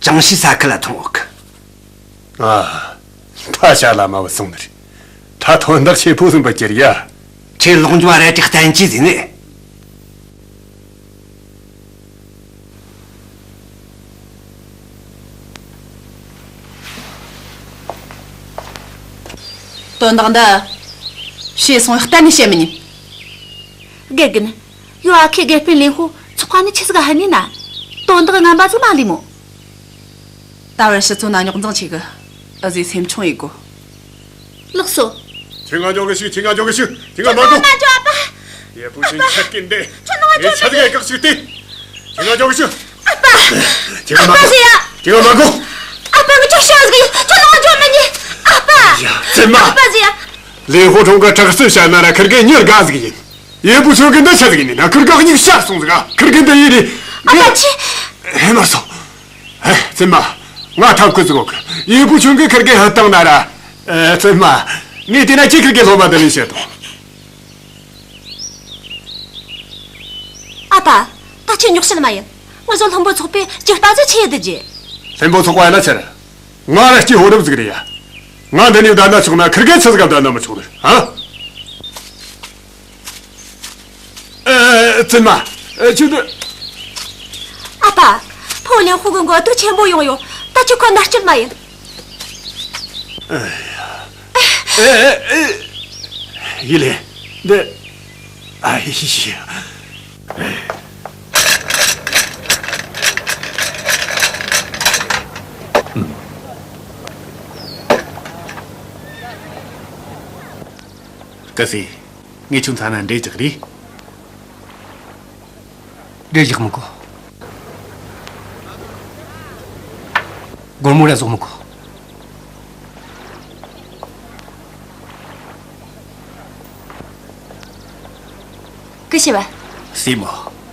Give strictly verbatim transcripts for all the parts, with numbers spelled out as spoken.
ཅང་ཤེས་ས་ཁུལ་ལ་ཐོན་འོག་གི། ཨ། ད་ཤ་ལ་མ་བུད་སོང་ནི་རེད། ད་དོན་དག་ཆེ་པོ་ཟིན་པ་གྱུར་ཡ། ཁྱེད་ལོག་འཇོག་ར་ཅིག་བསྟན་གྱིས་ཟིན་ནས། དོན་དག་འདི་ཤེས་སོང་གཏན་ནས་བཤད་མི་ཉན། དགེ་རྒན། ཡོ་ཨ་ཁེ་དགེ་སྤུན་ལིན་ཧུ་ཚོགས་ཁང་ནས་ཆི་ཟིག་ཧ་ནི་ན། དོན་དག་ངན་པ་ཟིག་མ་ལུས་མོ། ད་བར་ཕྱི་ཚོ་ན་རྙོག་འཛིང་ཆེ་གི། འུ་ཟོས་སེམས་ཆུང་ཡེ་དགོ། ལགས་སོ། ཁྱེད་ང་འཇོག་གི་ཞིག་ཁྱེད་ང་འཇོག་གི་ཞིག་ཁྱེད་ང་མ་གོ། ང་འཇོག་ཨ་ཕ། ཡེ་པུ་ཆུན་ཆི་གིན་དེ། ཁྱོད་ང་འཇོག་ངས་ཆ་ཟིག་ཡེ་གག་ཞིག་སྟེ། ཁྱེད་ང་འཇོག་གི་ཞིག་ཨ་ཕ། ཁྱེད་ང་མ་གོ། ཨ་ཕ་ཟེར་ཡ། ཁྱེད་ང་མ་གོ། ཨ་ཕ་ངས་ཁྱོད་ཤ་ཟིག་ཡིན། ཁྱོད་ང་འཇོག་མི་ཉན། ཨ་ཕ། ཡ། བཙུན་མ། ཨ་ཕ་ཟེར་ཡ། ལིན་ཧུ་ཁྲུང་གི་དྲག་རྩལ་བཤད་ན་ར་ཁིར་གེ་མྱི་དགའ་ཟིག་ཡིན། ཡེ་པུ་ཆུན་གི་འདི་ཆི་ཟིག་ཡིན་ན། ཁིར་གེ་མྱིག་ཞར་སོང་ཟིག་ཨ། ཁིར་གེ་འདི་ཡིན་ནི། ཨ་ཕ་ཆི། ཧེ་མ་སོང་། ཨེ། བཙུན་མ། ང་ཐབས་བཀོད་ཟིག་ཡོད་གི། ཡེ་པུ་ཆུན་གི་ཁིར་གེ་ཧ་བཏང་ན་ར། ཨེ། བཙུན་མ། ངས་བལྟས་ན་ཁྱེད་ཁིར་གེ་སློབ་མ་འདི་ལས་བཤད་དོ། ཨ་ཕ། ད་ཁྱེད་རྙོག་བཤད་མ་ཡེ། ང་ཚོ་ལྷུན་པོ་ཚོགས་པའི་རྒྱུ་སྤུན་ཟིག་ཆི་ཡེ་བསྡད་རྒྱུ། ལྷུན་པོ་ཚོགས་པ་ཡིན་ན་ཆི་རེད། ང་ར་སྐྱེས་ཕོ་རབ་ཟིག་རེད་ཡ། ང་འདི་ནས་བསྡད་ན་ཆོག་ན་ཁིར་གེ་ཆི་ཟིག་ག་བསྡད་ན་མི་ཆོག་ནི། ཨ། ཨེ། བཙུན་མ། ཨེ། ཁྱོད་འདི། ཨ་ཕ། ཕོ་ལིན་ཧུ་གི་མགོ་སྟོབས་ཆེན་པོ་ཡོང་ཡོད། ད་ཁྱོད་ཁོ་མནར་གཅོད་མ་ཡེ། ཨེ། ཨེ། ཨེ། ཡེ་ལེ། འདི། ཨ་ཡེ། སྐུ་སྲས། ངས་ཁྱོད་མཚན་ན་འགྲེལ་རྒྱག་རེ། འགྲེལ་རྒྱག་མི་དགོས། སྒོར་མོ་ར་བཟོ་མི་དགོས། སྐུ་ཞབས། སྲས་མོ།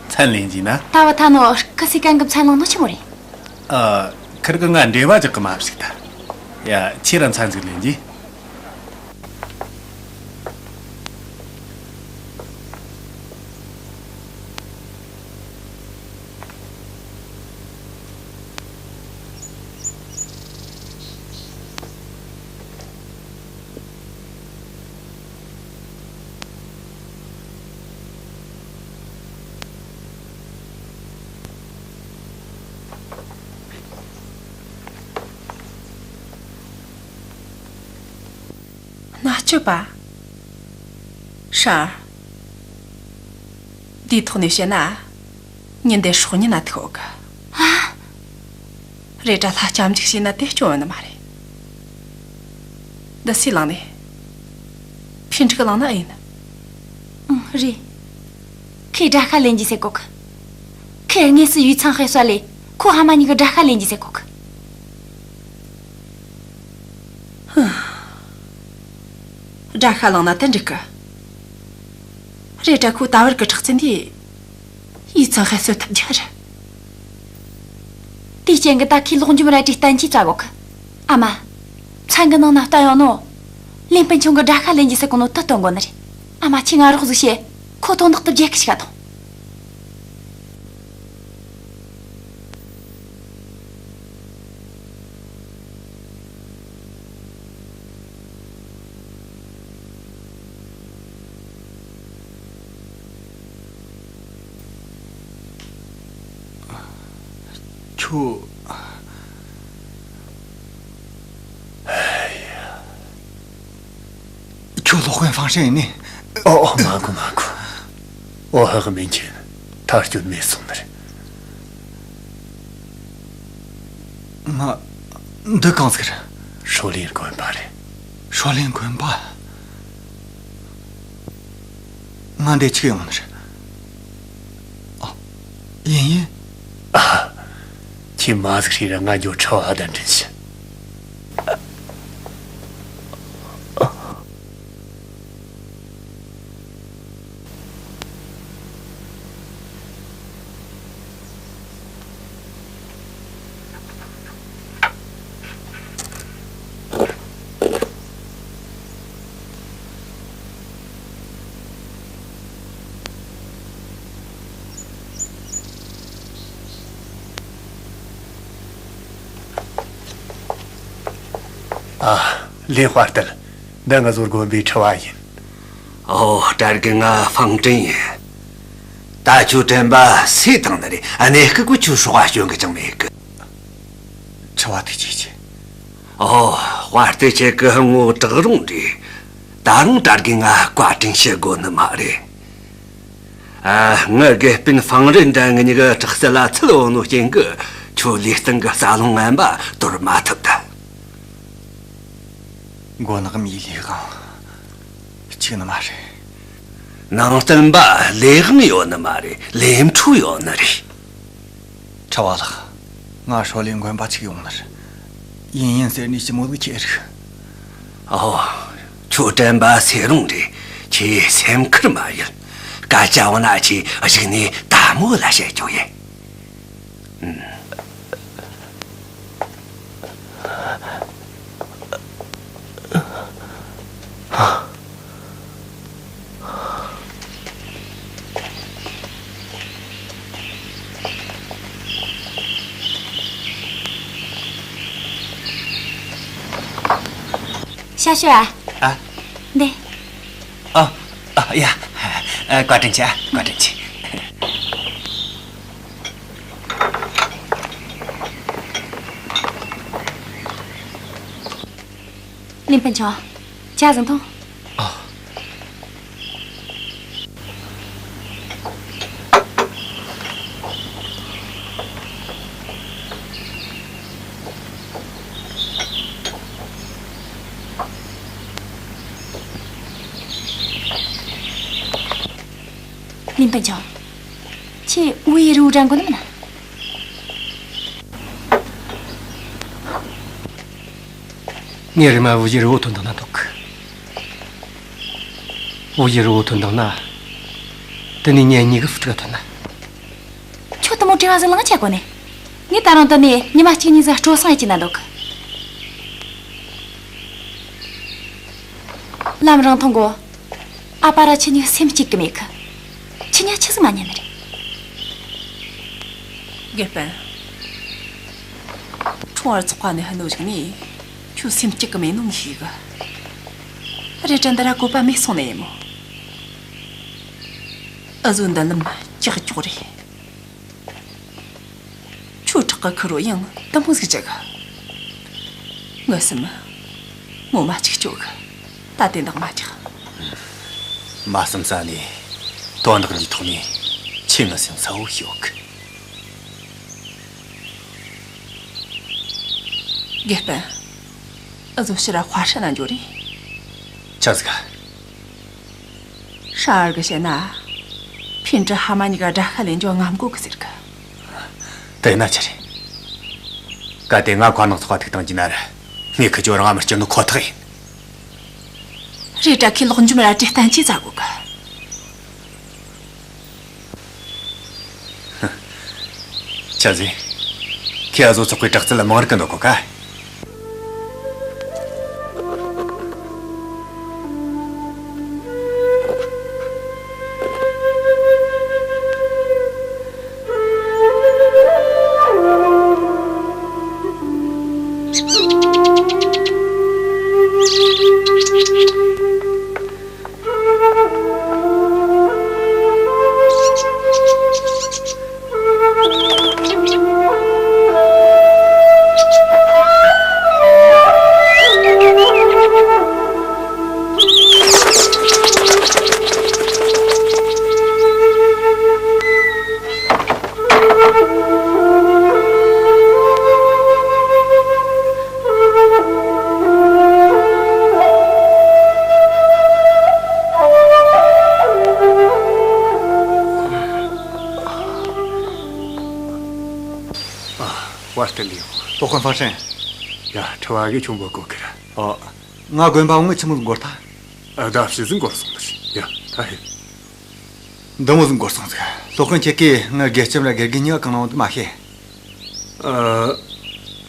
མཚན་ལེན་རྒྱུ་ན། ད་བར་ད་ནོ་སྐུ་སྲས་གན་གི་མཚན་ལེན་ནོ་ཆི་མོ་རེད། ཨ། ཁིར་གིས་ང་འགྲེལ་བ་རྒྱག་གི་མ་བཅུག་ད། ཡ། ཁྱེད་ར་མཚན་ཟིག་ལེན་རྒྱུ། མནར་གཅོད་པ། ཧྲ། འདིའི་ཐོག་ནས་བཤད་ན། ཉིན་དེ་སྲོག་ཉེན་ན་ཐུག་ཡོད་གི། ཨ། རེད་དྲ་ལྷ་སྐྱབས་འཇུག་བྱས་ན་དེ་སྐྱོན་ཡོད་ནི་མ་རེད། འདི་སུས་བླངས་ནས། ཕྱིན་དྲུག་གིས་བླངས་ནི་ཨེ་ཡིན། ཨང་། རེད། ཁོས་དགྲ་ཤ་ལེན་རྒྱུ་ཟེར་གོ་གི། ཁོས་དངོས་སུ་ཡུས་ཚང་ཧེ་གསོད་ལས་ཁོ་ཕ་མ་གཉིས་ཀྱི་དགྲ་ཤ་ལེན་རྒྱུ་ཟེར་གོ་གི། ཧུམ། དགྲ་ཤ་བླངས་ན་དེ་འགྲིག་གི། རེད་དྲ་ཁོ་ད་བར་གི་དྲག་རྩལ་འདི། ཡུས་ཚང་ཧེ་གསོད་ཐུབ་རྒྱུ་རེད། དེའི་རྐྱེན་གྱིས་ད་ཁོས་ལོག་འཇོམས་རལ་གྲིའི་བསྟན་བཅོས་བཙལ་གོ་གི། ཨ་མ། མཚན་གི་ནང་ན་བསྟན་ཡོད་ནོ། ལིན་སྤུན་ཆུང་གིས་དགྲ་ཤ་ལེན་རྒྱུ་ཟེར་གོ་ནོ་དེ་སྟོན་དགོས་ནི་རེད། ཨ་མ། ཁྱོས་ང་རོགས་ཟིག་བྱོས། ཁོ་དོན་དག་དེ་བརྗེད་གི་བཅུག་ག་ཐོངས། ཁྱོད། ཁྱོད་སློབ་དཔོན་ཧྥང་ཧྲན་ཡིན་ནི། ཨོ། ཨོ། མ་གོ། མ་གོ། འོ། ཧ་གི་མིན་ཆེན། ཐག་གཅོད་མེད་སོང་ནི་རེད། ང་། འདི་གང་ཟིག་རེད། ཧྲོ་ལིན་དགོན་པ་རེད། ཧྲོ་ལིན་དགོན་པ། ང་འདི་ཆི་ཡོང་ནི་རེད། ཨ། ཡིན་ཡིན། ཨ། ཁྱོས་མ་ཟིག་ཧྲི་ར་ང་འགྱོ་ཁྲ་བ་གདན་འདྲེན་བྱེད། ཨ། ལིན་དཔའ་རྟུལ། འདི་ང་ཚོའི་དགོན་པའི་ཁྲི་བ་ཡིན། ཨོ། གྲྭ་རྒན་ང་ཧྥང་ཀྲིན་ཡིན། ད་ཁྱོད་དྲན་པ་སོས་བཏང་ནི་རེད། གནས་སྐབས་གི་ཁྱོད་སྲོག་ག་སྐྱོན་གི་ཅང་མེད་གི། ཁྲི་བ་ཐུགས་རྗེ་ཆེ། ཨོ། དཔའ་རྟུལ་ཁྱེད་ཀྱི་ངོ་དྲག་རུང་རེད། ད་རུང་གྲྭ་རྒན་ང་བཀའ་དྲིན་ཞུ་དགོས་ནི་མ་རེད། ཨ། ངའི་དགེ་སྤུན་ཧྥང་རིན་འདྲ་ངེད་གཉིས་ཀྱི་དྲག་རྩལ་ལ་ཚུད་ཡོད་ནོའི་རྐྱེན་གྱིས་ཁྱོད་ལས་སྟེང་གི་རྩ་རླུང་ངན་པ་དོར་མ་ཐུབ་ད། མགོ་ནག་མིའི་ལས་དབང་གཅིག་ནི་མ་རེད། ནང་བསྟན་པ་ལས་དབང་ཡོད་ནི་མ་རེད། ལས་འཕྲོ་ཡོད་ནི་རེད། ཁྲ་བ་ལགས། ང་ཧྲོ་ལེ་དགོན་པ་ཅིག་ཡོང་ནི་རེད། ཡིན་ཡིན་ཟེར་ནས་ཅི་མོ་ཟིག་ཁྱེད་རིག་ཨོ། ཁྱོད་དྲན་པ་སོས་རུང་རེད། ཁྱེད་སེམས་ཁུར་མ་ཡིན། སྐད་ཆ་བོ་ན་ཁྱེད་གཞུག་ནས་དལ་མོ་ལ་བཤད་རྒྱུ་ཡིན། ཞ་ཞུ་ཨ། ཨ། འདི། ཨ། ཨ། ཡ། ཨ། བཀའ་དྲིན་ཆེ། བཀའ་དྲིན་ཆེ། ལིན་ཕིན་ཆུང་། ཇ་ཟིག་འཐུང་། ཨ། ལིན་ཕིན་ཆུང་། ཁྱེད་བུ་ཡུ་རི་བོ་དྲན་གོ་ནི་མིན་ན། ངས་རེམ་མ་བུ་ཡུ་རི་བོ་ཐོན་བཏང་ན་འདོད་གི། བུ་ཡུ་རི་བོ་ཐོན་བཏང་ན། དེ་ནས་ངེད་གཉིས་ཀྱི་ཕུ་ཏུ་ག་ཐོན་ན། ཁྱོད་དེ་མོ་བྲེལ་བ་ཟིག་ལངས་ཆི་གོ་ནས། ངས་ད་རུང་དེ་ནས་ཉི་མ་གཅིག་གཉིས་ཟིག་སྤྲོ་གསེང་ཡེད་རྒྱུ་ན་འདོད་གི། ལམ་རིང་ཐུང་གོ། ཨ་པ་ར་ཁྱེད་གཉིས་སེམས་གཅིག་གི་མེད་གི། ཁྱེད་གཉིས་ཆི་ཟིག་མ་ཉན་ནི་རེད། དགེ་སྤུན། ཁྲོང་བར་ཚོགས་པ་ནས་ཧ་ནོ་ཞིག་ནས་ཁྱོད་སེམས་གཅིག་གི་མེད་ནོ་ངས་ཤེས་གི། རེད་དྲ་འདི་ར་བཀོད་པ་མེད་སོང་ནི་ཡིན་མོ། འུ་ཟོའི་མདུན་ལམ་ཀྱག་ཀྱོག་རེད། ཁྱོད་ཁྲག་གི་ཁུ་རོ་ཡང་དུ་མོ་ཟིག་བཅུག་གི། ངའི་སེམས་ངོ་མ་གཅིག་སྐྱོ་གི། ད་དེ་འདང་མ་རྒྱག་མ་བསམ་ས་ནས་དོན་དག་འདིའི་ཐོག་ནས་ཁྱེད་ངའི་སེམས་གསལ་བོ་ཤོད་གི། དགེ་སྤུན། འུ་ཟོ་ཕྱིར་ར་དཔའ་ཧྲ་ན་འགྱོ་རེ། ཆི་ཟིག་ག་ཧྲ་ཨར་གི་བཤད་ན། ཕིན་ཀྲི་ཧ་མ་གཉིས་ཀ་དགྲ་ཤ་ལེན་རྒྱུ་རྔམ་གོ་གི་ཟེར་གི། དེ་ན་ཆི་རེད། གལ་ཏེ་ང་མཁར་ནག་ཚོགས་པ་ཐུག་བཏང་རྒྱུ་ན་ར། ངས་ཁི་ཆོ་རང་ང་མི་སྐྱུར་ནོ་ཁོ་ཐག་ཡིན། རེད་དྲ་ཁོས་ལོག་འཇོམས་རལ་གྲི་བསྟན་བཅོས་བྱ་གོ་གི། ཆི་ཟིག་ཁྱེད་འུ་ཟོ་ཚོགས་པའི་དྲག་རྩལ་མང་རིག་གི་འདུག་གོ་ཀ། ཨ། དཔའ་རྟུལ་ལི་ཧོ། སློབ་དཔོན་ཧྥང་ཧྲན། ཡ། ཁྲི་བ་གིས་ཁྱོད་འབོད་གོ་གི་ར། ཨོ། ང་དགོན་པ་འོང་ངས་ཆི་མོ་ཟིག་འགོར་ཐལ། ཨ། ཟླ་བཞི་ཟིག་འགོར་སོང་ནི་རེད། ཡ། ད་ཧེ། འདི་མོ་ཟིག་འགོར་སོང་ཟིག་སློབ་དཔོན་ཁྱེད་ཀྱིས་ངའི་དགེ་ལྕམ་ར་དགེ་རྒན་གཉིས་ཀ་གང་ན་ཡོད་འདི་མ་ཤེས། ཨ།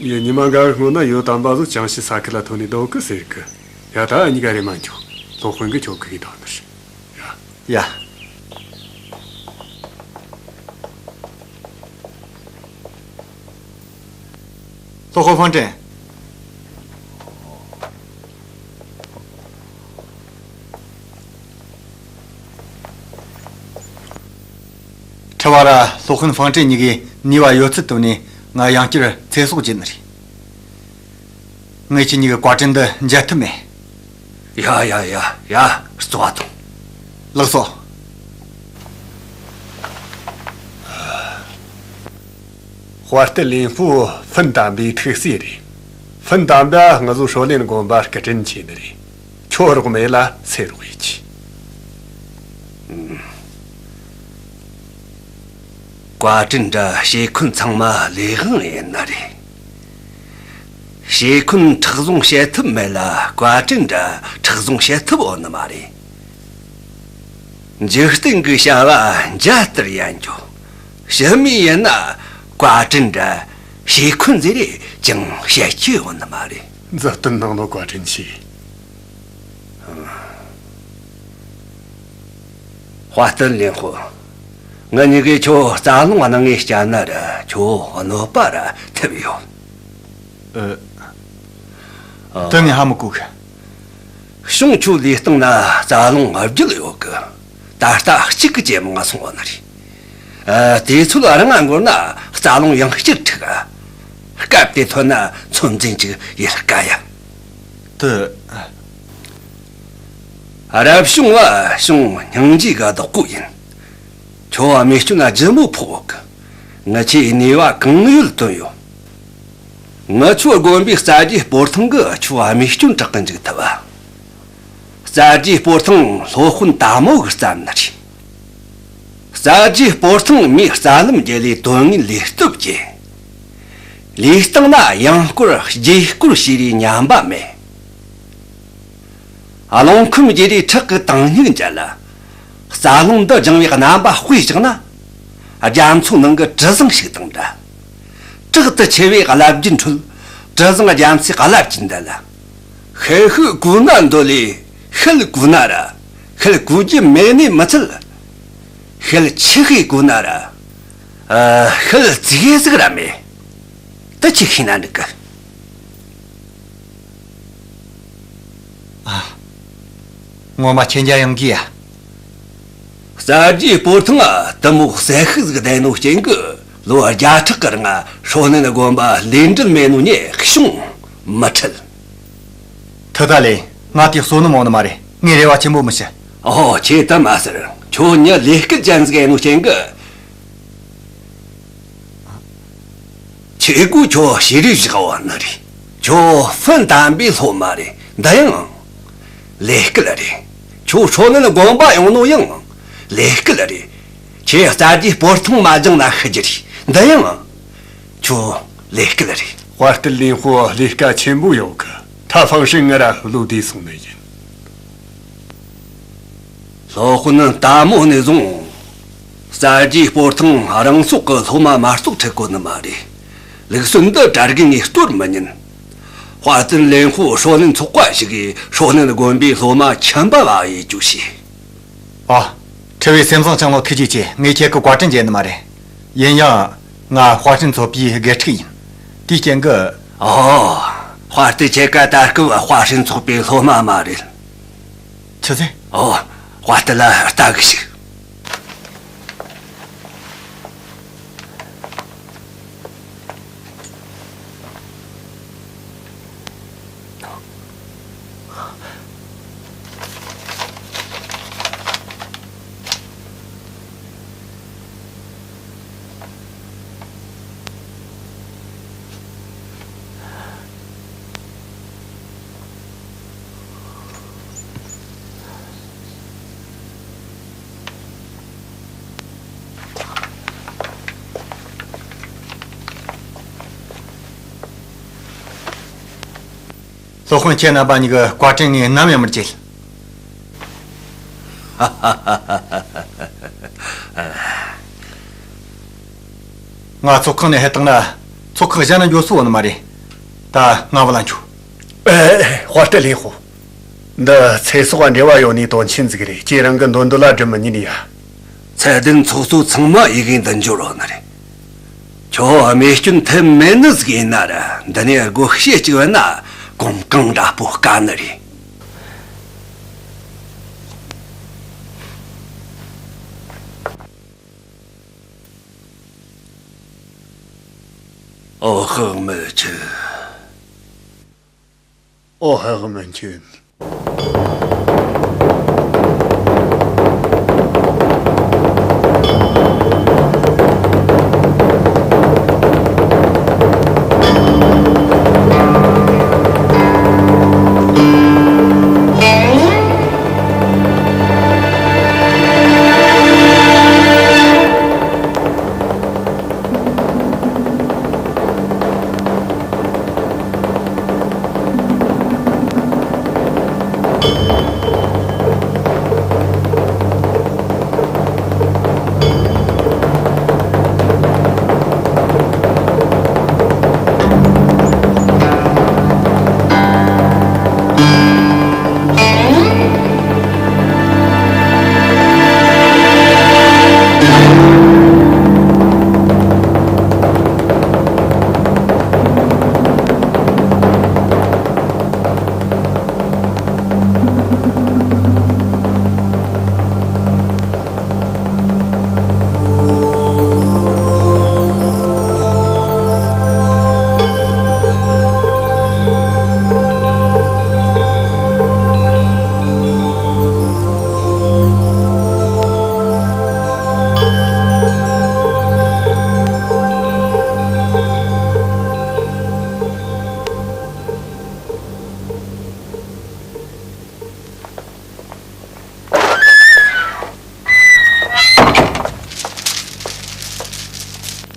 ཡ། ཉི་མ་འགའ་བའི་སྔོན་ན་ཡོ་དམ་པ་ཚོ་ཅང་ཤེས་ས་ཁུལ་ལ་ཐོན་ནས་སྡོད་གི་ཟེར་གི། ཡ། ད་འུ་གཉིས་ཀ་རེམ་མ་འགྱོ། སློབ་དཔོན་གིས་ཁྱོད་སྒུག་གི་འདུག་ནི་རེད། ཡ། ཡ། སློབ་དཔོན་ཧྥང་ཀྲིན། ཁྲི་བ་ར་སློབ་དཔོན་ཧྥང་ཀྲིན་གཉིས་ཀྱིས་ནུས་པ་ཡོད་ཚད་བཏོན་ནས་ང་ཡང་བསྐྱར་ཚེ་སྲོག་བརྗེས་ནི་རེད། ངས་ཁྱེད་གཉིས་ཀྱི་བཀའ་དྲིན་འདི་འཇལ་ཐུབ་མེད། ཡ་ཡ་ཡ་ཡ། རྩོལ་བ་ཐོངས། ལགས་སོ། དཔའ་རྟུལ་ལིན་ཧྥུ་ཧྥུན་དམ་པའི་ཐུགས་སྲས་རེད། ཧྥུན་དམ་པ་ང་ཚོ་ཧྲོ་ལེན་དགོན་པ་སྐུ་དྲིན་ཆེ་ནི་རེད། ཁྱོད་རོགས་མེད་ལ་ཚེ་རོགས་ཡེད་ཀྱི། བཀའ་དྲིན་དྲ་ཞེ་འཁོན་ཚང་མ་ལས་དབང་ཡིན་ནི་རེད། ཞེ་འཁོན་མཁྲེགས་བཟུང་བྱེད་ཐུབ་མེད་ལ་བཀའ་དྲིན་དྲ་མཁྲེགས་བཟུང་བྱེད་ཐུབ་ཡོད་ནི་མ་རེད། འཇིག་རྟེན་གྱི་བྱ་བ་འཇའ་ལྟར་ཡལ་འགྱོ། ཕྱི་མའི་ཡིན་ན་བཀའ་དྲིན་དྲ་ཞེ་འཁོན་ཟེར་རེ་ཅང་བཤད་རྒྱུ་ཡོད་ནི་མ་རེད། མཛུབ་སྟོན་གནང་ནོ་བཀའ་དྲིན་ཆེ། དཔའ་རྟུལ་ལིན་ཧྥུ། ང་གཉིས་ཀས་ཁྱོད་རྩ་རླུང་གནང་ངེ་བསྐྱལ་ན་ར་ཁྱོད་གནོད་པ་ར་ཐེབས་ཡོད། ཨ། དེ་ངས་ཧ་མི་གོ་གི། གཞུང་ཁྱོད་ལུས་སྟེང་ན་རྩ་རླུང་བརྒྱད་ཡོད་གི། ད་ལྟ་གཅིག་གི་ཇེ་མང་སོང་བ་ནི་རེད། ཨ། དུས་ཚོད་རིང་ང་འགོར་ན་རྩ་རླུང་ཡང་བསྐྱར་འཁྲུག་ག། སྐབས་དེ་ཐོན་ན་ཚོད་འཛིན་ཅིག་ཡེད་དཀའ་ཡ། དེ། རབ་བྱུང་བ་བྱུང་སྙིང་རྗེ་གི་བདག་པོ་ཡིན། ཁྱོད་རྨས་སྐྱོན་ལྗིད་མོ་ཕོག་གི། ངི་ཆོས་ནུས་པ་གང་ཡོད་བཏོན་ཡོད། ངི་ཆོ་དགོན་པའི་རྩ་རྒྱུའི་སྤོར་ཐང་གིས་ཁྱོད་རྨས་སྐྱོན་དྲག་གི་འཇུག་ཐུབ་བ། རྩ་རྒྱུའི་སྤོར་ཐང་སློབ་དཔོན་དམ་མོ་གིས་བརྩམས་ནི་རེད། རྩ་རྒྱུའི་སྤོར་ཐང་མིའི་རྩ་ལམ་རྒྱུད་ལས་དོན་དངོས་ལུས་སྟོབས་ཀྱི། ལུས་སྟེང་ན་གཡང་སྐོར་རྒྱུ་སྐོར་བྱས་རེ་ཉམས་པ་མེད། རླུང་ཁམས་རྒྱུ་རེ་ཁྲག་གི་དྭངས་སྙིགས་འཇལ་ལ། རྩ་རླུང་འདི་སྦྱང་བའི་རྣམ་པ་དཔེ་བཞག་ན། རྒྱ་མཚོ་ནང་གི་དྲི་བཟང་ཞིག་དང་འདྲ། དྲག་ཏུ་ཆེ་བའི་རླབས་རྒྱུན་ཁྲོད་དྲི་བཟང་རྒྱ་མཚོའི་རླབས་ཀྱིས་འདེད་ལ། ཤེལ་ཤུག་གོ་ན་འདོད་ལས་ཤེལ་གོ་ན་ར། ཤེལ་གོ་རྒྱུ་མེད་ནས་མི་ཚད། ཤེལ་ཆུ་ཤེལ་གོ་ན་ར། ཨ། ཤེལ་ཙིག་ཟིག་ར་མེད། དེ་ཆི་ཤེས་ན་འགྲིག་གི། ཨ། ངོ་མ་ཁྱེད་འཇའ་ཡང་གི་ཡ། རྩ་རྒྱུའི་སྤོར་ཐང་ང་དེ་མོ་ཟད་ཤུགས་ཟིག་བསྡད་ནོ་རྐྱེན་གི་ལོ་བརྒྱ་ཕྲག་གི་རིང་ང་ཧྲོ་ནན་དགོན་པ་ལས་འབྲེལ་མེད་ནོ་ངས་གཞུང་མི་ཁྲིད། ཐུ་ད་ལེ། ང་དེ་གསོ་ནི་མོ་ནི་མ་རེད། ངས་རེ་བ་ཆེན་པོ་མི་བྱེད། ཨོ། ཁྱེད་ད་མ་ཟེར། ཁྱོད་ཉི་ལས་སྐལ་ཅན་ཟིག་ཡིན་ནོ་རྐྱེན་གི། ཆེ་གོ་ཁྱོད་ཤེས་རིག་བཞག་བ་ནི་རེད། ཁྱོད་ཧྥུན་དམ་པའི་སློབ་མ་རེད། འདི་ཡང་ལས་སྐལ་རེད། ཁྱོད་ཧྲོ་ནན་དགོན་པ་ཡོང་ནོ་ཡང་ལས་སྐལ་རེད། ཁྱེད་རྩ་རྒྱུའི་སྤོར་ཐང་མ་སྦྱངས་ན་ཤི་རྒྱུ་རེད། འདི་ཡང་ཁྱོད་ལས་སྐལ་རེད། དཔའ་རྟུལ་ལིན་ཧྥུ་ལས་ཀ་ཆེན་པོ་ཡོད་གི། ད་ཧྥང་ཧྲིན་ང་ར་བློ་བདེ་སོང་ནི་ཡིན། སློབ་དཔོན་དམ་མོ་ནས་བཟུང་རྩ་རྒྱུའི་སྤོར་ཐང་རང་སྲོག་གི་སློབ་མ་མ་གཏོགས་ཁྲིད་གོ་ནི་མ་རེད། ལུགས་སྲོལ་འདི་གྲ་སྒྲིག་ངས་གཏོར་མི་ཉན། དཔའ་རྟུལ་ལིན་ཧྥུ་ཧྲོ་ནན་ཚོགས་པ་ཞིག་གིས་ཧྲོ་ནན་དགོན་པའི་སློབ་མ་ཁྱིམ་པ་བ་ཡེད་རྒྱུ་བྱས། ཨ། ཁྲི་བའི་སེམས་བཟང་ཅང་ལོ་ཐུགས་རྗེ་ཆེ། ངས་ཁྱེད་ཀྱི་བཀའ་དྲིན་འཇལ་ནི་མ་རེད། ཡིན་ཡང་ང་དཔའ་ཧྲིན་ཚོགས་པའི་དགེ་ཕྲུག་ཡིན། དེའི་རྐྱེན་གྱིས། ཨོ། དཔའ་རྟུལ་ཁྱེད་ཀ་ད་སྐབས་དཔའ་ཧྲིན་ཚོགས་པའི་སློབ་མ་མ་རེད། ཆི་ཟེར། ཨོ། དཔའ་རྟུལ་ལ་ལྟ་གི་ཞིག། སློབ་དཔོན་ཁྱེད་རྣམ་པ་གཉིས་ཀྱི་བཀའ་དྲིན་ངས་ནམ་ཡང་མི་བརྗེད། ང་ཚོགས་ཁང་ནས་ཕེབས་བཏང་ན་ཚོགས་ཁང་གཞན་ན་འགྱོ་སྲོལ་ཡོད་ནི་མ་རེད། ད་ང་བུད་ལ་འགྱོ། ཨེ། དཔའ་རྟུལ་ལིན་ཧྥུ། འདི་ཚེ་སྲོག་ག་འབྲེལ་བ་ཡོད་ནི་དོན་ཆེན་ཟིག་རེད། ཁྱེད་རང་གི་འདོད་འདོད་ལ་སྒྲུབ་མི་ཉན་ཡ། ཚད་ལྡན་ཚོགས་གཙོ་ཚང་མ་ཡི་གེ་འདི་འབྱོར་རོགས་ནི་རེད། ཁྱོད་རྨས་སྐྱོན་ཐེབས་མེད་ནི་ཟིག་ཡིན་ན་ར་འདི་ནས་སྒོ་ཕྱེ་གཅིག་བས་ན་གོམ་གང་འདྲ་པོ་དཀའ་ནི་རེད། ཨོ། ཧག་མི་ཆི། ཨོ། ཧག་མི་ཆི།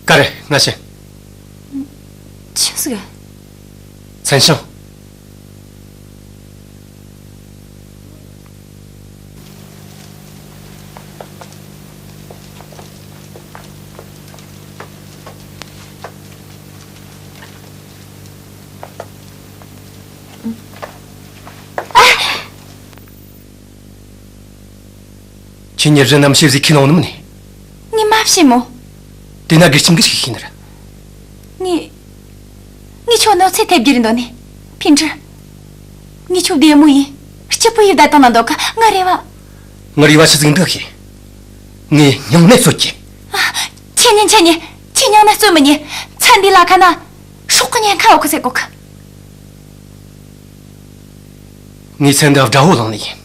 ག་རེ། ང་ཤི། ཆི་ཟིག་མཚན་ཞིང་། ཁྱེད་ཉིད་རི་ནམ་ཤེས་ཟིག་ཁས་ལོང་ནི་མིན་ནི། ངས་མ་བྱེད་མོ། དེ་ན་དགེ་ཁྱིམ་གི་ཞིག་ཤེས་ནི་ར། ངས། ངས་ཁྱོད་གནོད་འཚེ་ཐེབས་རྒྱུ་རེད་འདོད་ནི། ཕིན་ཀྲི། ངས་ཁྱོད་བདེ་མོ་ཡིན། སྐྱིད་པོ་ཡིན་བསྡད་བཏང་ན་འདོད་གི། ང་རེ་བ། ངའི་རེ་བ་ཆི་ཟིག་འདུག་ཤེས། ངས་སྙིང་ནད་གསོད་རྒྱུ། ཨ། ཁྱེད་ཉིད། ཁྱེད་ཉིད། ཁྱེད་སྙིང་ནད་གསོད་མི་ཉན། མཚན་འདི་ལ་ཁ་ན་སྲོག་གི་ཉེན་ཁ་ཡོད་གི་ཟེར་གོ་གི། ངས་མཚན་འདི་དགྲ་བོ་བླངས་ནི་ཡིན།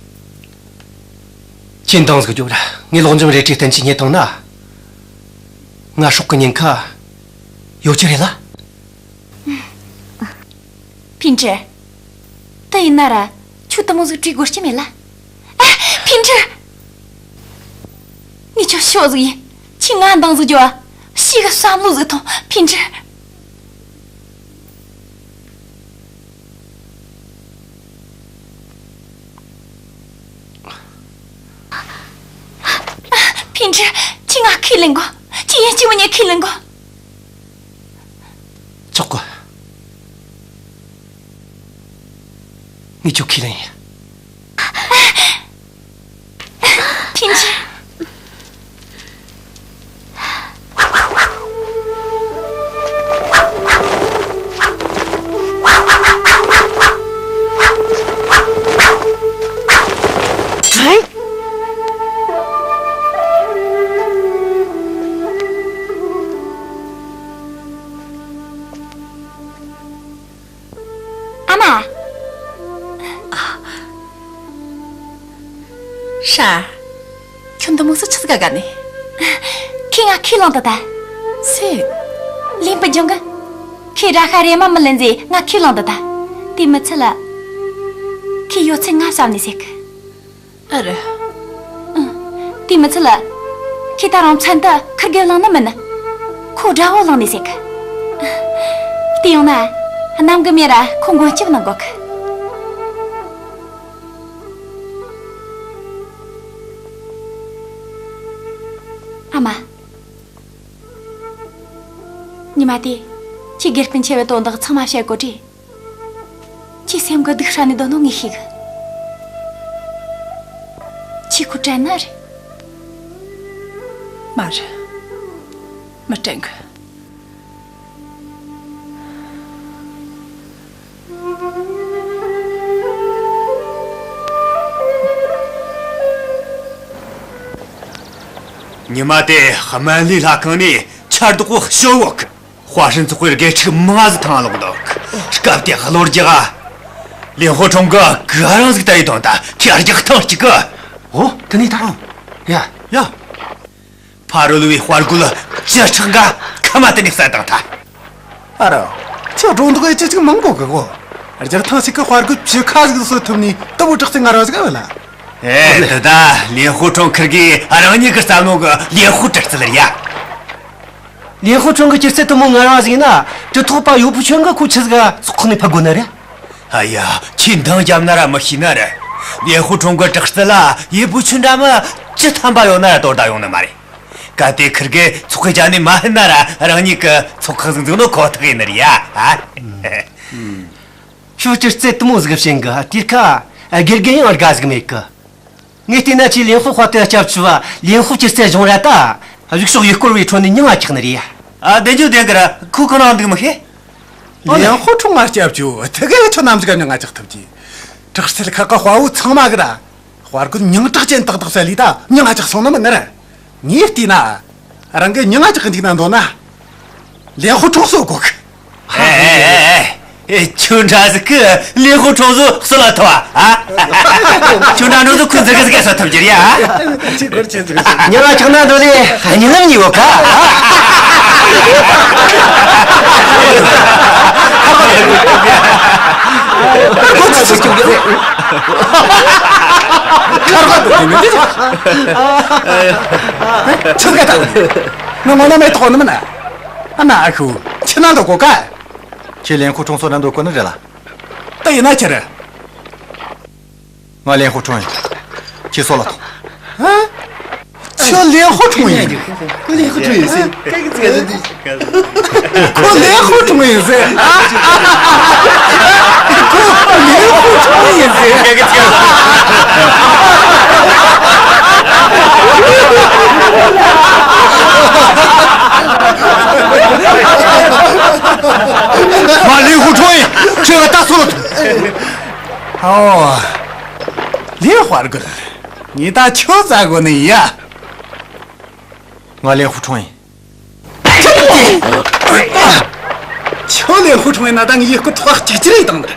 ཁྱེད་འདང་ཟིག་རྒྱོབ་ར། ངས་ལོག་འཇོམས་རལ་གྲིའི་རྟེན་གྱི་རྙེད་བཏང་ན། ང་སྲོག་གི་ཉེན་ཁ་ཡོད་རྒྱུ་རེད་ལ། ཕིན་ཀྲི། དེ་ཡིན་ན་ར། ཁྱོད་དེ་མོ་ཟིག་བྲིས་དགོས་རྒྱུ་མེད་ལ། ཨ། ཕིན་ཀྲི། ངས་ཁྱོད་ཤོད་ཟིག་ཡིན། ཁྱེད་ང་འདང་ཟིག་རྒྱོབ་ཨ། ཤི་གི་བསམ་བློ་ཟིག་ཐོངས། ཕིན་ཀྲི། ཕིན་ཀྲི། ཁྱེད་ང་ཁས་ལེན་དགོས། ཁྱེད་ཡིན་གཅིག་མིན་གཉིས་ཁས་ལེན་དགོས། ཆོག་གི། ངས་ཁྱོད་ཁས་ལེན་ཡིན། ཕིན་ཀྲི། ཨ་མ། ཧྲ། ཁྱོད་འདི་མོ་སུ་ཆི་ཟིག་ག་ག་ནས། ཁྱེད་ང་ཁས་བླངས་ད་ད། སུ། ལིན་པི་ཇུང་གི། ཁྱེད་ར་ཤ་རེ་མ་མི་ལེན་ཟེ་ང་ཁས་བླངས་ད་ད། དེ་མི་ཚད་ལ། ཁྱེད་ཡོད་ཚད་ང་བསམ་ནས་ཟེར་གི། ཨ་རེ། ཨ། དེ་མི་ཚད་ལ། ཁྱེད་ད་རུང་མཚན་དེ་ཁུར་གེ་བླངས་ནི་མིན་ནི། ཁོ་དགྲ་བོ་བླངས་ནས་ཟེར་གི། དེ་ཡོང་ན། གནམ་གི་མེ་ར་ཁོ་མགོན་སྐྱབས་གནང་དགོས་གི། ཨ་མ། ཉི་མ་དེ། ཁྱེད་དགེ་སྤུན་ཆེ་བའི་དོན་དག་ཚང་མ་བཤད་གོ་དུས། ཁྱེད་སེམས་གི་སྡུག་ཧྲ་ནས་སྡོད་ནོ་ངས་ཤེས་གི། ཁྱེད་ཁོ་དྲན་ནི་རེད། མ་རེད། མི་དྲན་གི། ཉི་མ་དེ་སྨན་བླའི་ལྷ་ཁང་ནས་ཆར་དོག་པོ་ཤོར་བོ་གི། ཧྭ་ཧྲན་ཚོགས་པའི་དགེ་ཕྲུག་མང་ཟིག་ཐང་ལོག་འདུག་སྐབས་དེ་གློ་རྒྱག་ལེན་ཧུ་ཁྲུང་གི་ག་རང་ཟིག་ད་ཡི་དོན་ད་ཁྱེད་རྒྱག་ཐང་གཅིག་གི། ཨོ། དེ་ནས་ད། ཡ། ཡ། ཕ་རོལ་བའི་དཔའ་རྒོད་ཅི་ཁྲག་འགའ་ཁ་མ་དེ་ནས་བསད་བཏང་ཐལ། ཨ་རོ། ཁྱོད་སྒྲོ་འདོགས་ཡེ་ཅི་ཅིག་མང་གོ་གི་གོ། རྒྱལ་ཐང་ཞིག་གི་དཔའ་རྒོད་བཅུ་ཁ་ཟིག་གསོད་ཐུབ་ནི་དེ་བོ་དྲག་རྩལ་ང་རང་ཟིག་ཨེ་ཡོད་ལ། ཨེ། དེ་ད་ལེན་ཧུ་ཁྲུང་ཁིར་གི་རང་ཉིད་གི་བསམ་བློ་གི་ལེན་ཧུ་དྲག་རྩལ་རེད་ཡ། ལེན་ཧུ་ཁྲུང་གི་སྐྱེད་ཚལ་དེ་མོ་ང་རང་ཟིག་ཡིན་ན་གྲི་ཐོགས་པ་ཡོ་པུ་ཆུན་གི་ཁོ་ཆི་ཟིག་ཚོགས་ཁག་ནས་ཕུད་དགོས་ནི་རེད། ཨ་ཡ། ཁྱེད་འདང་རྒྱབ་ན་ར་མི་ཤེས་ནི་རེད། ལེན་ཧུ་ཁྲུང་གི་དྲག་རྩལ་ལ་ཡོ་པུ་ཆུན་འདྲ་མི་བཅུ་ཐམ་པ་ཡོད་ན་ར་དོ་ཟླ་ཡོང་ནི་མ་རེད། གལ་ཏེ་ཁིར་གེ་ཚོགས་ཁག་བརྒྱབ་ནས་མ་ཕུད་ན་ར་རང་ཉིད་གི་ཚོགས་ཁག་ཟིག་འཛུགས་ནོ་ཁོ་ཐག་ཡིན་ནི་རེད་ཡ། ཨ། ཁྱོད་སྐྱེད་ཚལ་དེ་མོ་ཟིག་བྱིན་གི་དེར་ཁ་དགེ་རྒན་ཡང་དགའ་ཟིག་མེད་གི། ངས་བལྟས་ན་ཁྱེད་ལེན་ཧུ་དཔའ་རྟུལ་སྐྱབས་བཅོལ་བ་ལེན་ཧུ་སྐྱེད་ཚལ་གཞུང་ར་ད། གཞུག་ཕྱོགས་ཡུལ་སྐོར་བའི་ཁྲོད་ནས་མྱིང་ང་ཆགས་ནི་རེད། ཨ། བདེན་རྒྱུ་བདེན་གི་ར་ཁོ་གང་ན་འདུག་མི་ཤེས། ལེན་ཧུ་ཁྲུང་ང་སྐྱབས་བཅོལ་དེ་གས་ཁྱོད་ནམ་ཟིག་ག་མྱིང་ང་ཆགས་ཐུབ་ཀྱི། དྲག་རྩལ་ཁག་གི་དཔའ་བོ་ཚང་མ་གི་ར། དཔའ་རྒོད་མྱིང་གྲགས་ཅན་ཏག་ཏག་བསད་ལི་ད་མྱིང་ང་ཆགས་སོང་ནི་མིན་ནི་ར། ངས་བལྟས་ན། རང་གི་མྱིང་ང་ཆགས་གི་འཇུག་ན་འདོད་ན། ལེན་ཧུ་ཁྲུང་གསོད་དགོས་གི། ཨེ་ཨེ་ཨེ། ཁྱོད་འདྲ་ཟིག་གིས་ལེན་ཧུ་ཁྲུང་གསོད་གསོད་ལ་ཐུབ་ཨ། ཁྱོད་འདྲ་འགྲོ་ཟིག་ཁོ་འཛི་གི་འཛི་གི་གསོད་ཐུབ་རྒྱུ་རེད་ཨ། ཁྱོད་འདྲ་ཆགས་ན་འདོད་ལེ་གཉིད་ལམ་གཉིད་བོ་ཁ། ཁྱོད་ཀ་ད། ང་ངོ་ན་མེད་ཐོག་ནི་མིན་ན། ཨ་ན་ཨ་ཁུ། ཁྱེད་ན་འདོད་གོ་ཀ། ཁྱེད་ལེན་ཧུ་ཁྲུང་གསོད་ན་འདོད་གོ་ནི་རེད་ལ། ད་ཡིན་ན་ཁྱེད་རེད། ང་ལེན་ཧུ་ཁྲུང་ཡིན། ཁྱེད་སོད་ལ་ཐོངས། ཨ། ཁྱོད་ལེན་ཧུ་ཁྲུང་ཡིན། ཁོ་ལེན་ཧུ་ཁྲུང་ཡིན་ཟེར། ཁོ་ལེན་ཧུ་ཁྲུང་ཡིན་ཟེར། ཁོ་ལེན་ཧུ་ཁྲུང་ཡིན་ཟེར། ཨ། ཁོ་ལེན་ཧུ་ཁྲུང་ཡིན་ཟེར། ང་ལེན་ཧུ་ཁྲུང་ཡིན། ཁྱོད་ང་ད་སོད་ལ་ཐོངས། ཨོ། ལེན་དཔའ་རྒོད། ངས་ད་ཁྱོད་བཙལ་དགོས་ནི་ཡ། ང་ལེན་ཧུ་ཁྲུང་ཡིན། ཁྱོད་ལེན་ཧུ་ཁྲུང་ཡིན་ན་ད་ངས་ཡི་གེ་ཐོག་གཅིག་གཅིག་རེ་བཏང་ནི།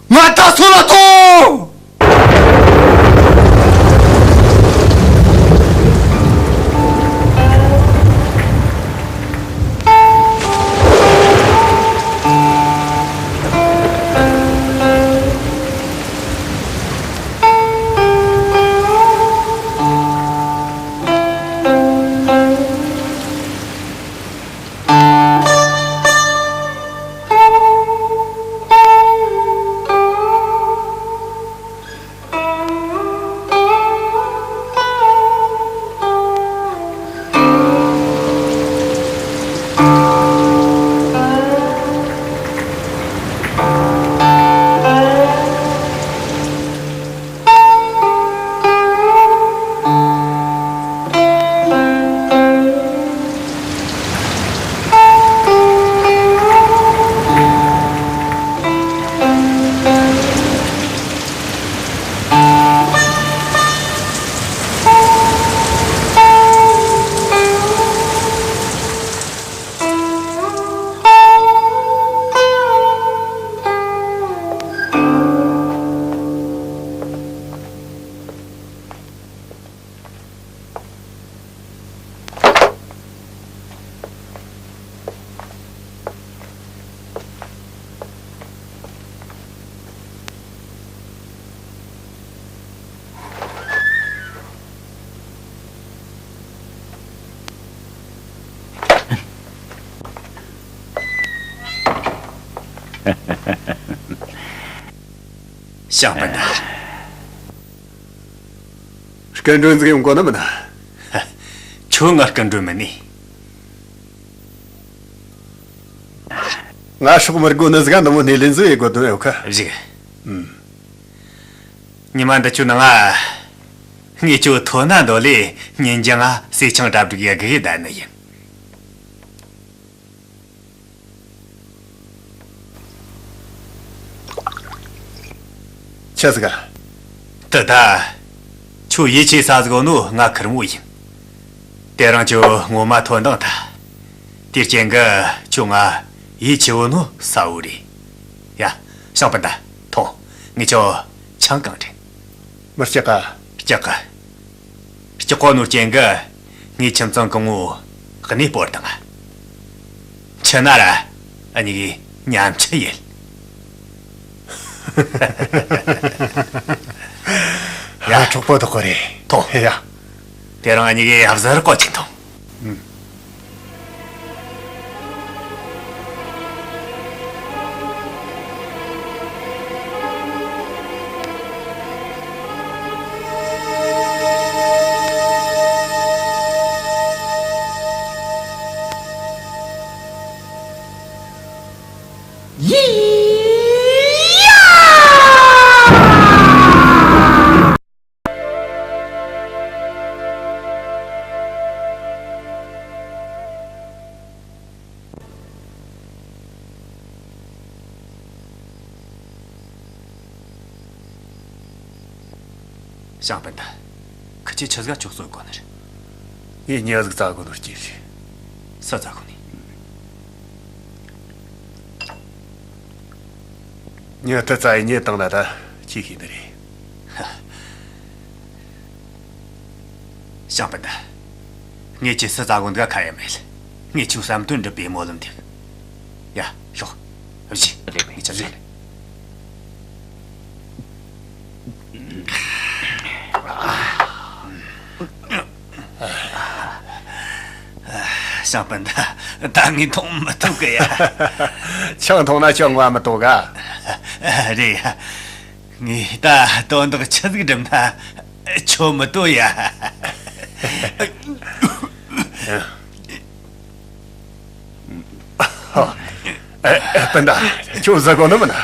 ང་ད་སོད་ལ་ཐོངས། ཞང་པ་ན། སྐུ་མགྲོན་ཟིག་ཡོང་གོ་ནི་མིན་ན། ཁྱོད་ང་སྐུ་མགྲོན་མིན་ནི། ང་སྲོག་མི་དགོས་ནི་ཟིག་ག་འདི་མོ་སྣེ་ལེན་ཟིག་ཡེད་དགོས་དོན་ཡོད་ཁ། གཞུག་ཨུམ། ཉི་མ་འདི་ཆོ་ནང་ང་། ངས་ཁྱོད་ཐོན་ན་འདོད་ལས་ཉིན་རྒྱང་ང་ཟས་ཆང་གྲ་སྒྲིག་ཡེད་གི་ཡེད་ད་ནི་ཡིན། ཆི་ཟིག་ག་དེ་ད། ཁྱོད་ཡིད་ཆེས་ས་ཟིག་ཡོད་ནོ་ང་ཁེར་མོ་ཡིན། དེ་རིང་ཁྱོད་ངོ་མ་ཐོན་དང་ད། དེའི་རྐྱེན་གི་ཁྱོད་ང་ཡིད་ཆེས་ཡོད་ནོ་གསལ་བོ་རེད། ཡ། ཞང་སྤུན་ཟླ། ཐོངས། ངས་ཁྱོད་ཆང་གང་དྲན། མི་སྐྲག་ག་སྐྲག་གི་སྐྲག་གོ་ནོ་རྐྱེན་གི་ངས་ཁྱིམ་ཚང་གི་ངོ་གནས་སྤོར་བཏང་ང་། ཆི་ན་ར་འུ་གཉིས་ཀས་མཉམ་ཆི་ཡེད། ཡ། གྲོགས་པོ་དག་གོ་རེད། ཐོངས། ཡ། དེ་རིང་འུ་གཉིས་ཀས་ཡབ་གཟར་བརྐོ་ཅིག་ཐོངས། ཞང་སྤུན་ཟླ། ཁི་ཆོས་ཆི་ཟིག་ག་ཁྱོད་གསོད་གོ་ནི་རེད། ངས་མྱི་ཟིག་བཙལ་གོ་ནོ་རྐྱེན་རེད། སུ་བཙལ་གོ་ནི། མྱི་དེ་བཙལ་ཡེ་མྱི་བཏང་ན་ད་ཁྱོས་ཤེས་ནི་རེད། ཞང་སྤུན་ཟླ། ངས་ཁྱོས་སུ་བཙལ་གོ་འདུག་ག་ཁ་ཡ་མེད། ངས་ཁྱོའི་བསམ་དོན་འགྲུབ་པའི་སྨོན་ལམ་འདེབས། ཡ། ཤོག་བཞེས། ངས་ཁྱོད་བཞེས། ཞང་སྤུན་ཟླ། ད་ངས་འཐུང་མི་ཐུབ་གི་ཡ། ཆང་འཐུང་ན་ཁྱོད་ངོ་མི་ལྟོ་ག་རེད་ཡ། ངས་ད་དོན་དག་ཆི་ཟིག་སྒྲུབ་ན་ཁྱོད་མི་ལྟོ་ཡ། ཨ། ཨ། སྤུན་ཟླ། ཁྱོད་བཟའ་གོ་ནི་མིན་ན།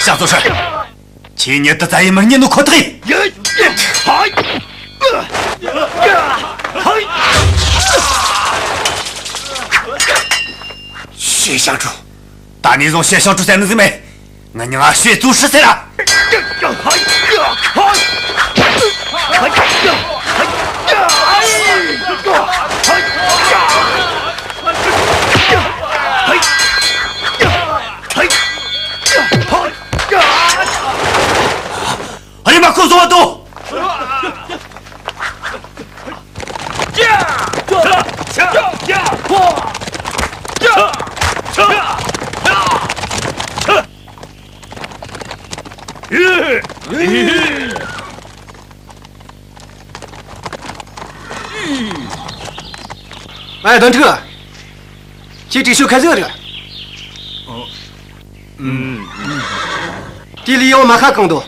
ཞང་ཙོ་ཧྲི། ཁྱོས་མྱི་དེ་བཙལ་ཡེ་མི་རྙེད་ནོ་ཁོ་ཐག་ཡིན། ཞེ་ཞང་ཁྲོ། ད་ནས་བཟུང་ཞེ་ཞང་ཁྲོ་ཟེར་ནི་ཟིག་མེད། ངའི་མྱིང་ང་ཞེ་ཙོ་ཧྲི་ཟེར་ར། རེམ་མ་ཁོ་བཟུང་བ་དང་། ཨེ། དོན་ཁྲི། ཁྱེད་དྲི་ཤོག་ཁ་ཟིག་རེད། དེ་ལས་ཡང་མ་ཁ་གང་དོ།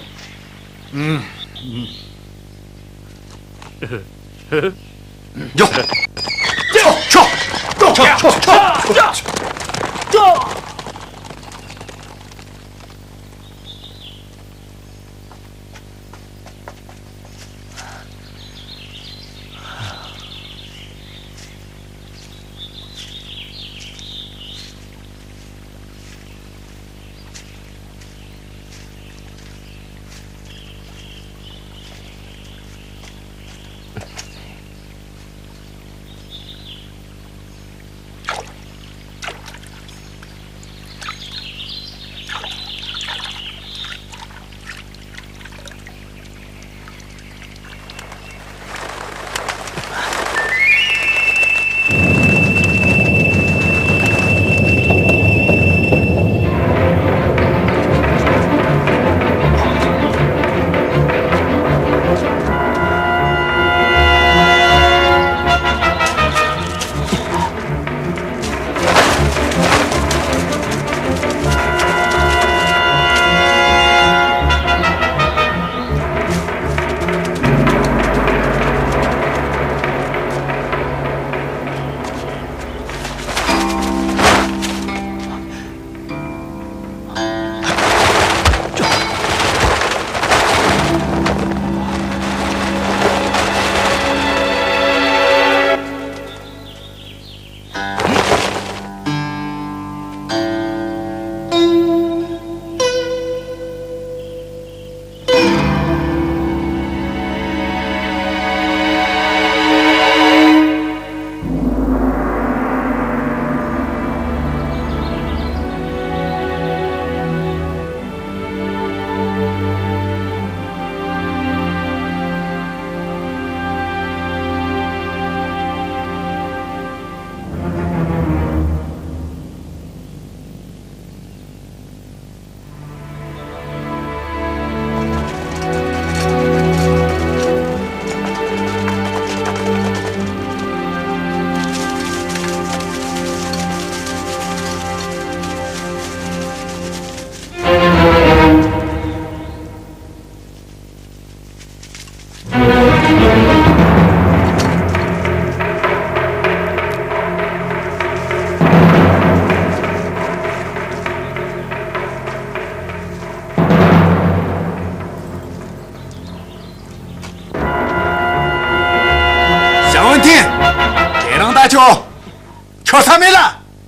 ཐབས་མེད་ལ།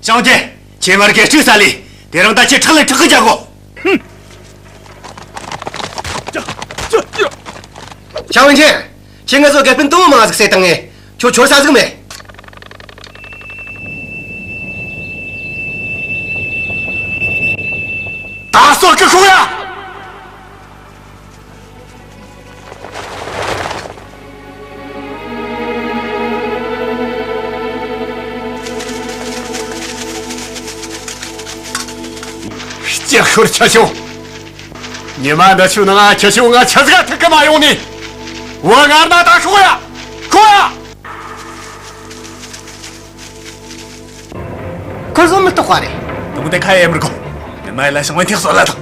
ཞང་ཏེ། ཁྱེད་མར་གེ་སྤྲུག་ས་ལས། དེ་རིང་ད་ཁྱེད་ཁྲག་ལས་ཁྲག་གི་རྒྱག་གོ། ཧུམ། ཞང་ཝུན་ཆེན། ཁྱེད་ང་ཚོ་དགེ་སྤུན་དུ་མོ་མང་ཟིག་བསད་བཏང་ངས། ཁྱོད་ཁྱོར་ས་ཟིག་མེད། ད་སོག་གི་ཤོག་ཡ། སྐྱིད་ཤོར་ཁྱེད་ཆོ། ཉི་མ་འདི་ཆོའི་ནང་ང་ཁྱེད་ཆོ་ང་ཆི་ཟིག་ཐུག་གི་མ་ཡོང་ནི། བུ་ངར་ན་ད་ཤོག་ཡ། ཤོག་ཡ། ཁོ་བཟོ་མི་རྟོགས་པ་རེད། དུང་དེ་ཁ་ཡེ་མི་དགོ། ནི་མ་ཡི་ལ་ཞང་ཝུན་ཐེ་གསོད་ལ་དང་།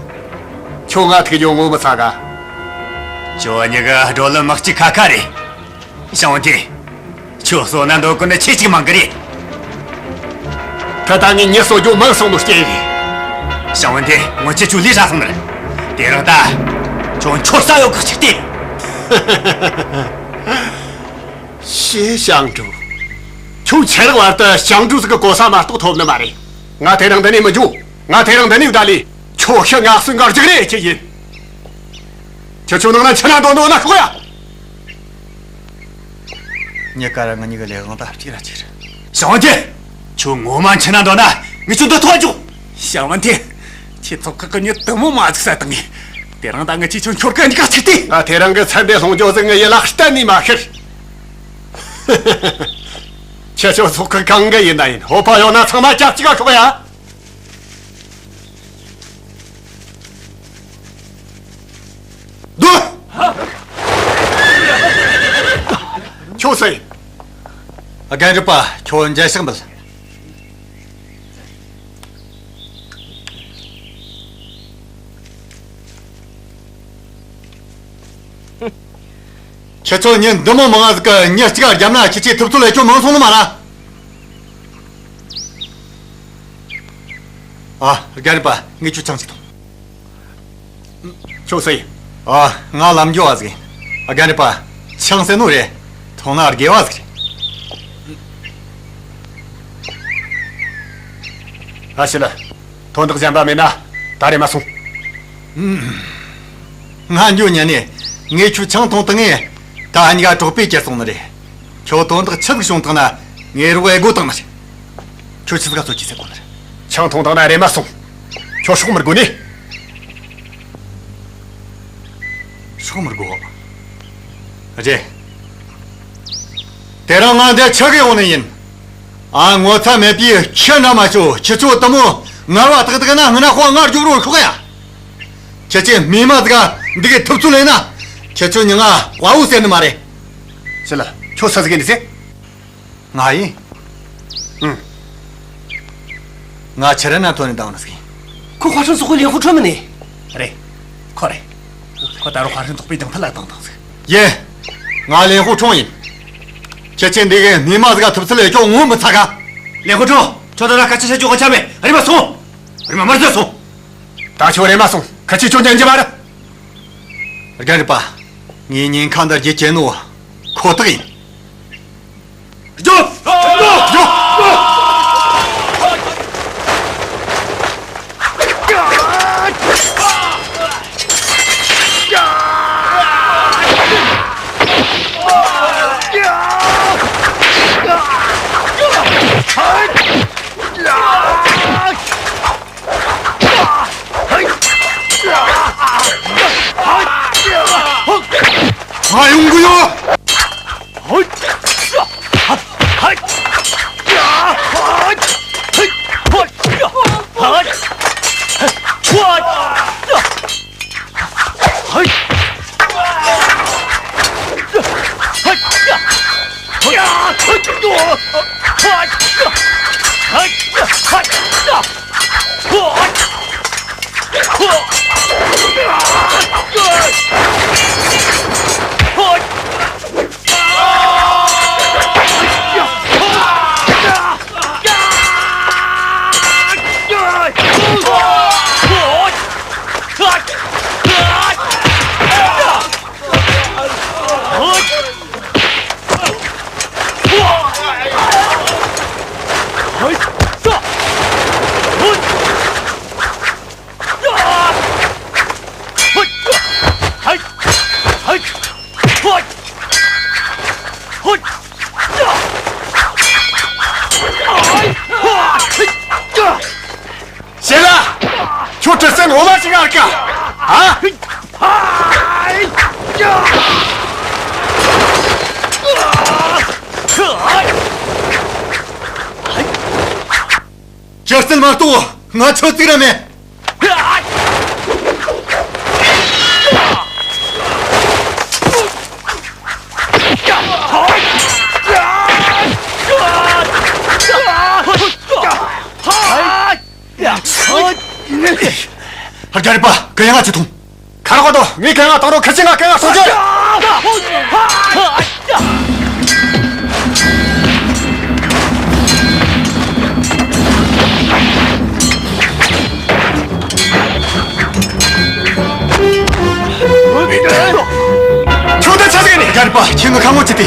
ཁྱོད་ང་ཐུག་རྒྱུ་ངོ་མི་ཚ་ག། ཁྱོད་གཉིས་ཀ་བགྲོ་གླེང་མི་གཅིག་ཁ་ཁ་རེད། ཞང་ཝུན་ཐེ། ཁྱོད་གསོད་ན་འདོད་གོ་ནི་ཁྱེད་གཅིག་མང་གི་རེད། ད་ལྟ་ངས་མྱི་གསོད་རྒྱུ་མང་སོང་ནོ་སྐྱེ་ཡིན། ཞང་ཝུན་ཐེ། སྔོན་ཆད་ཁྱོད་ལས་ཧྲ་སོང་ནི་རེད། དེ་རིང་ད། ཁྱོད་ཁྱོར་ས་ཡོད་གི་གཅིག་སྟེ། ཤེས་ཞང་ཀྲུའུ། ཁྱོད་ཆེ་རག་བར་དུ་ཞང་ཀྲུའུ་ཟིག་གི་གོ་ས་མ་གཏོགས་ཐོབ་ནི་མ་རེད། ང་དེ་རིང་འདི་ནས་མི་འགྱོ། ང་དེ་རིང་འདི་ནས་བསྡད་ལས། ཁྱོད་ཤི་ང་གསོན་ག་རྒྱུག་རེ་ཁྱེད་ཡིན། ཁྱེད་ཆོ་ནང་ན་ཆི་ན་འདོད་འདོད་ན་ཤོག་ཡ། ཉི་ཀ་ར་ང་གཉིས་ཀ་ལས་དབང་ད་གཅིག་ར་ཅིག་རེད། ཞང་ཝུན་ཐེ། ཁྱོད་ངོ་མ་ཆི་ན་འདོད་ན་ངས་ཁྱོད་འདི་ཐོག་འཇོག། ཞང་ཝུན་ཐེ། ཁྱེད་ཚོ་ཁག་གི་མྱི་དུ་མོ་མ་ཟིག་བསད་བཏང་ངས། དེ་རིང་ད་ངས་ཁྱེད་ཆོ་འཁྱོར་གི་འཇུག་ག་ཚིག་སྟེ། ང་དེ་རིང་གི་ཚན་དེ་སློང་རྒྱུ་ཟིག་ངའི་ཡིད་ལ་གཏན་ནས་མ་ཤར། ཁྱེད་ཆོ་ཚོགས་ཁག་གང་གི་ཡིན་ན་ཡིན། ཧོ་པ་ཡོད་ན་ཚང་མ་ཅག་ཅིག་ག་ཤོག་ཡ། སྡོད། ཁྱོད་སུ་ཡིན། རྒན་རབས་པ། ཁྱོད་མཇལ་ཕྱག་འབུལ། ཁྱེད་ཚོ་མྱི་འདི་མོ་མང་ང་ཟིག་གི་མྱི་གཅིག་ག་བརྒྱབ་ན་ཁྱེད་ཆོའི་ཐུབ་ཚོད་ལས་ཁྱོད་མང་སོང་ནི་མ་ར། ཨ། རྒན་རབས་པ། ངས་ཁྱོད་ཆང་ཞིག་འཐུང་། ཁྱོད་སུ་ཡིན། ཨ། ང་ལམ་འགྱོ་བ་ཟིག་ཡིན། རྒན་རབས་པ། ཆང་ཟེར་ནོ་རེད། འཐུང་ན་དགེ་བ་ཟིག་རེད། ཨ་ཤི་ལ། དོན་དག་གཞན་པ་མེད་ན་ད་རེམ་མ་སོང་། ང་འགྱོ་ཉན་ནས། ངས་ཁྱོད་ཆང་འཐུང་བཏང་ངས། ད་གཉིས་ཀ་གྲོགས་པོས་བསྐྱུར་སོང་ནི་རེད། ཁྱོད་དོན་དག་ཆི་ཟིག་བྱུང་བཏང་ན་ངས་རོགས་ཨེ་དགོས་བཏང་ནི་རེད། ཁྱོད་ཆི་ཟིག་ག་ཚོད་ཀྱིས་ཟེར་གོ་ནི་རེད། ཆང་འཐུང་བཏང་ན་རེམ་མ་སོང་། ཁྱོད་སྲོག་མི་དགོས་ནི། སྲོག་མི་དགོས། རེད། དེ་རིང་ང་འདིར་ཆི་གི་ཡོང་ནི་ཡིན། ཨ། ངོ་ཚ་མེད་པའི་ཁྱི་འདྲ་མ་ཤོག། ཁྱེད་ཆོ་དུ་མོ་ངར་བ་ཏག་ཏག་ན་ང་ན་དཔའ་ངར་རྒྱུག་རོགས་ཤོག་ཡ། ཁྱེད་ཆོས་མི་མ་ཟིག་ག་འདི་གའི་ཐུབ་ཚོད་ལེན་ན། ཁྱེད་ཆོ་མྱི་ང་དཔའ་བོ་ཟེར་ནི་མ་རེད། ཤི་ལ། ཁྱོད་སུ་ཟིག་ཡིན་ཟེར། ང་ཡིན། ཨང་། ང་ཆི་རེད་ན་ཐོན་ནས་བཏང་ནི་ཟིག་ཡིན། ཁོ་ཧྭ་ཧྲན་སོག་པོའི་ལེན་ཧུ་ཁྲོན་མིན་ནི། རེད། ཁོ་རེད། ཁོ་ད་རུང་ཧྭ་ཧྲན་སོག་པོའི་རྒྱང་ཐག་ལ་བཏང་བཏང་ཟིག་ཡིན། ང་ལེན་ཧུ་ཁྲོན་ཡིན། ཁྱེད་ཆོས་འདི་གའི་མི་མ་ཟིག་ག་ཐུབ་ཚོད་ལས་ཁྱོད་ངོ་མི་ཚ་ག། ལེན་ཧུ་ཁྲོན། ཁྱོད་ད་ལ་སྐད་ཆ་བཤད་རྒྱུ་དབང་ཆ་མེད། རེམ་མ་སོང་། རེམ་མ་མར་ཟོས་སོང་། ད་ཁྱོད་རེམ་མ་སོང་། ཁ་ཆེ་ཁྱོད་ཉན་རྒྱུ་མ་རེད། རྒན་རབས་པ། ངའི་ཉེན་ཁ་འདི་རྒྱུ་ཅན་ནོ་ཁོ་ཐག་ཡིན། རྒྱུགས། རྒྱུགས། རྒྱུགས། ང་ཡོང་གི་ཡོད། ཁྱོད་ཁྲི་སེན་ངོ་མ་ཞིག་ངར་གི། ཨ། ཁྲི་སེན་མ་གཏོགས་ང་ཁྱོད་བརྩིགས་ར་མེད། རྒན་རབས་པ། གན་ཡང་ང་ཅི་ཐོང་། ཁ་རོག་ག་དོ། ངས་གན་ཡང་བཏང་རོགས། ཁི་ཆི་ང་གན་ཡང་སོང་རྒྱུ། ཁྱོད་ད་ཆ་ཟིག་ནི། རྒན་རབས་པ། ཁྱེད་ངི་ཁ་ངོ་ཅི་དེ།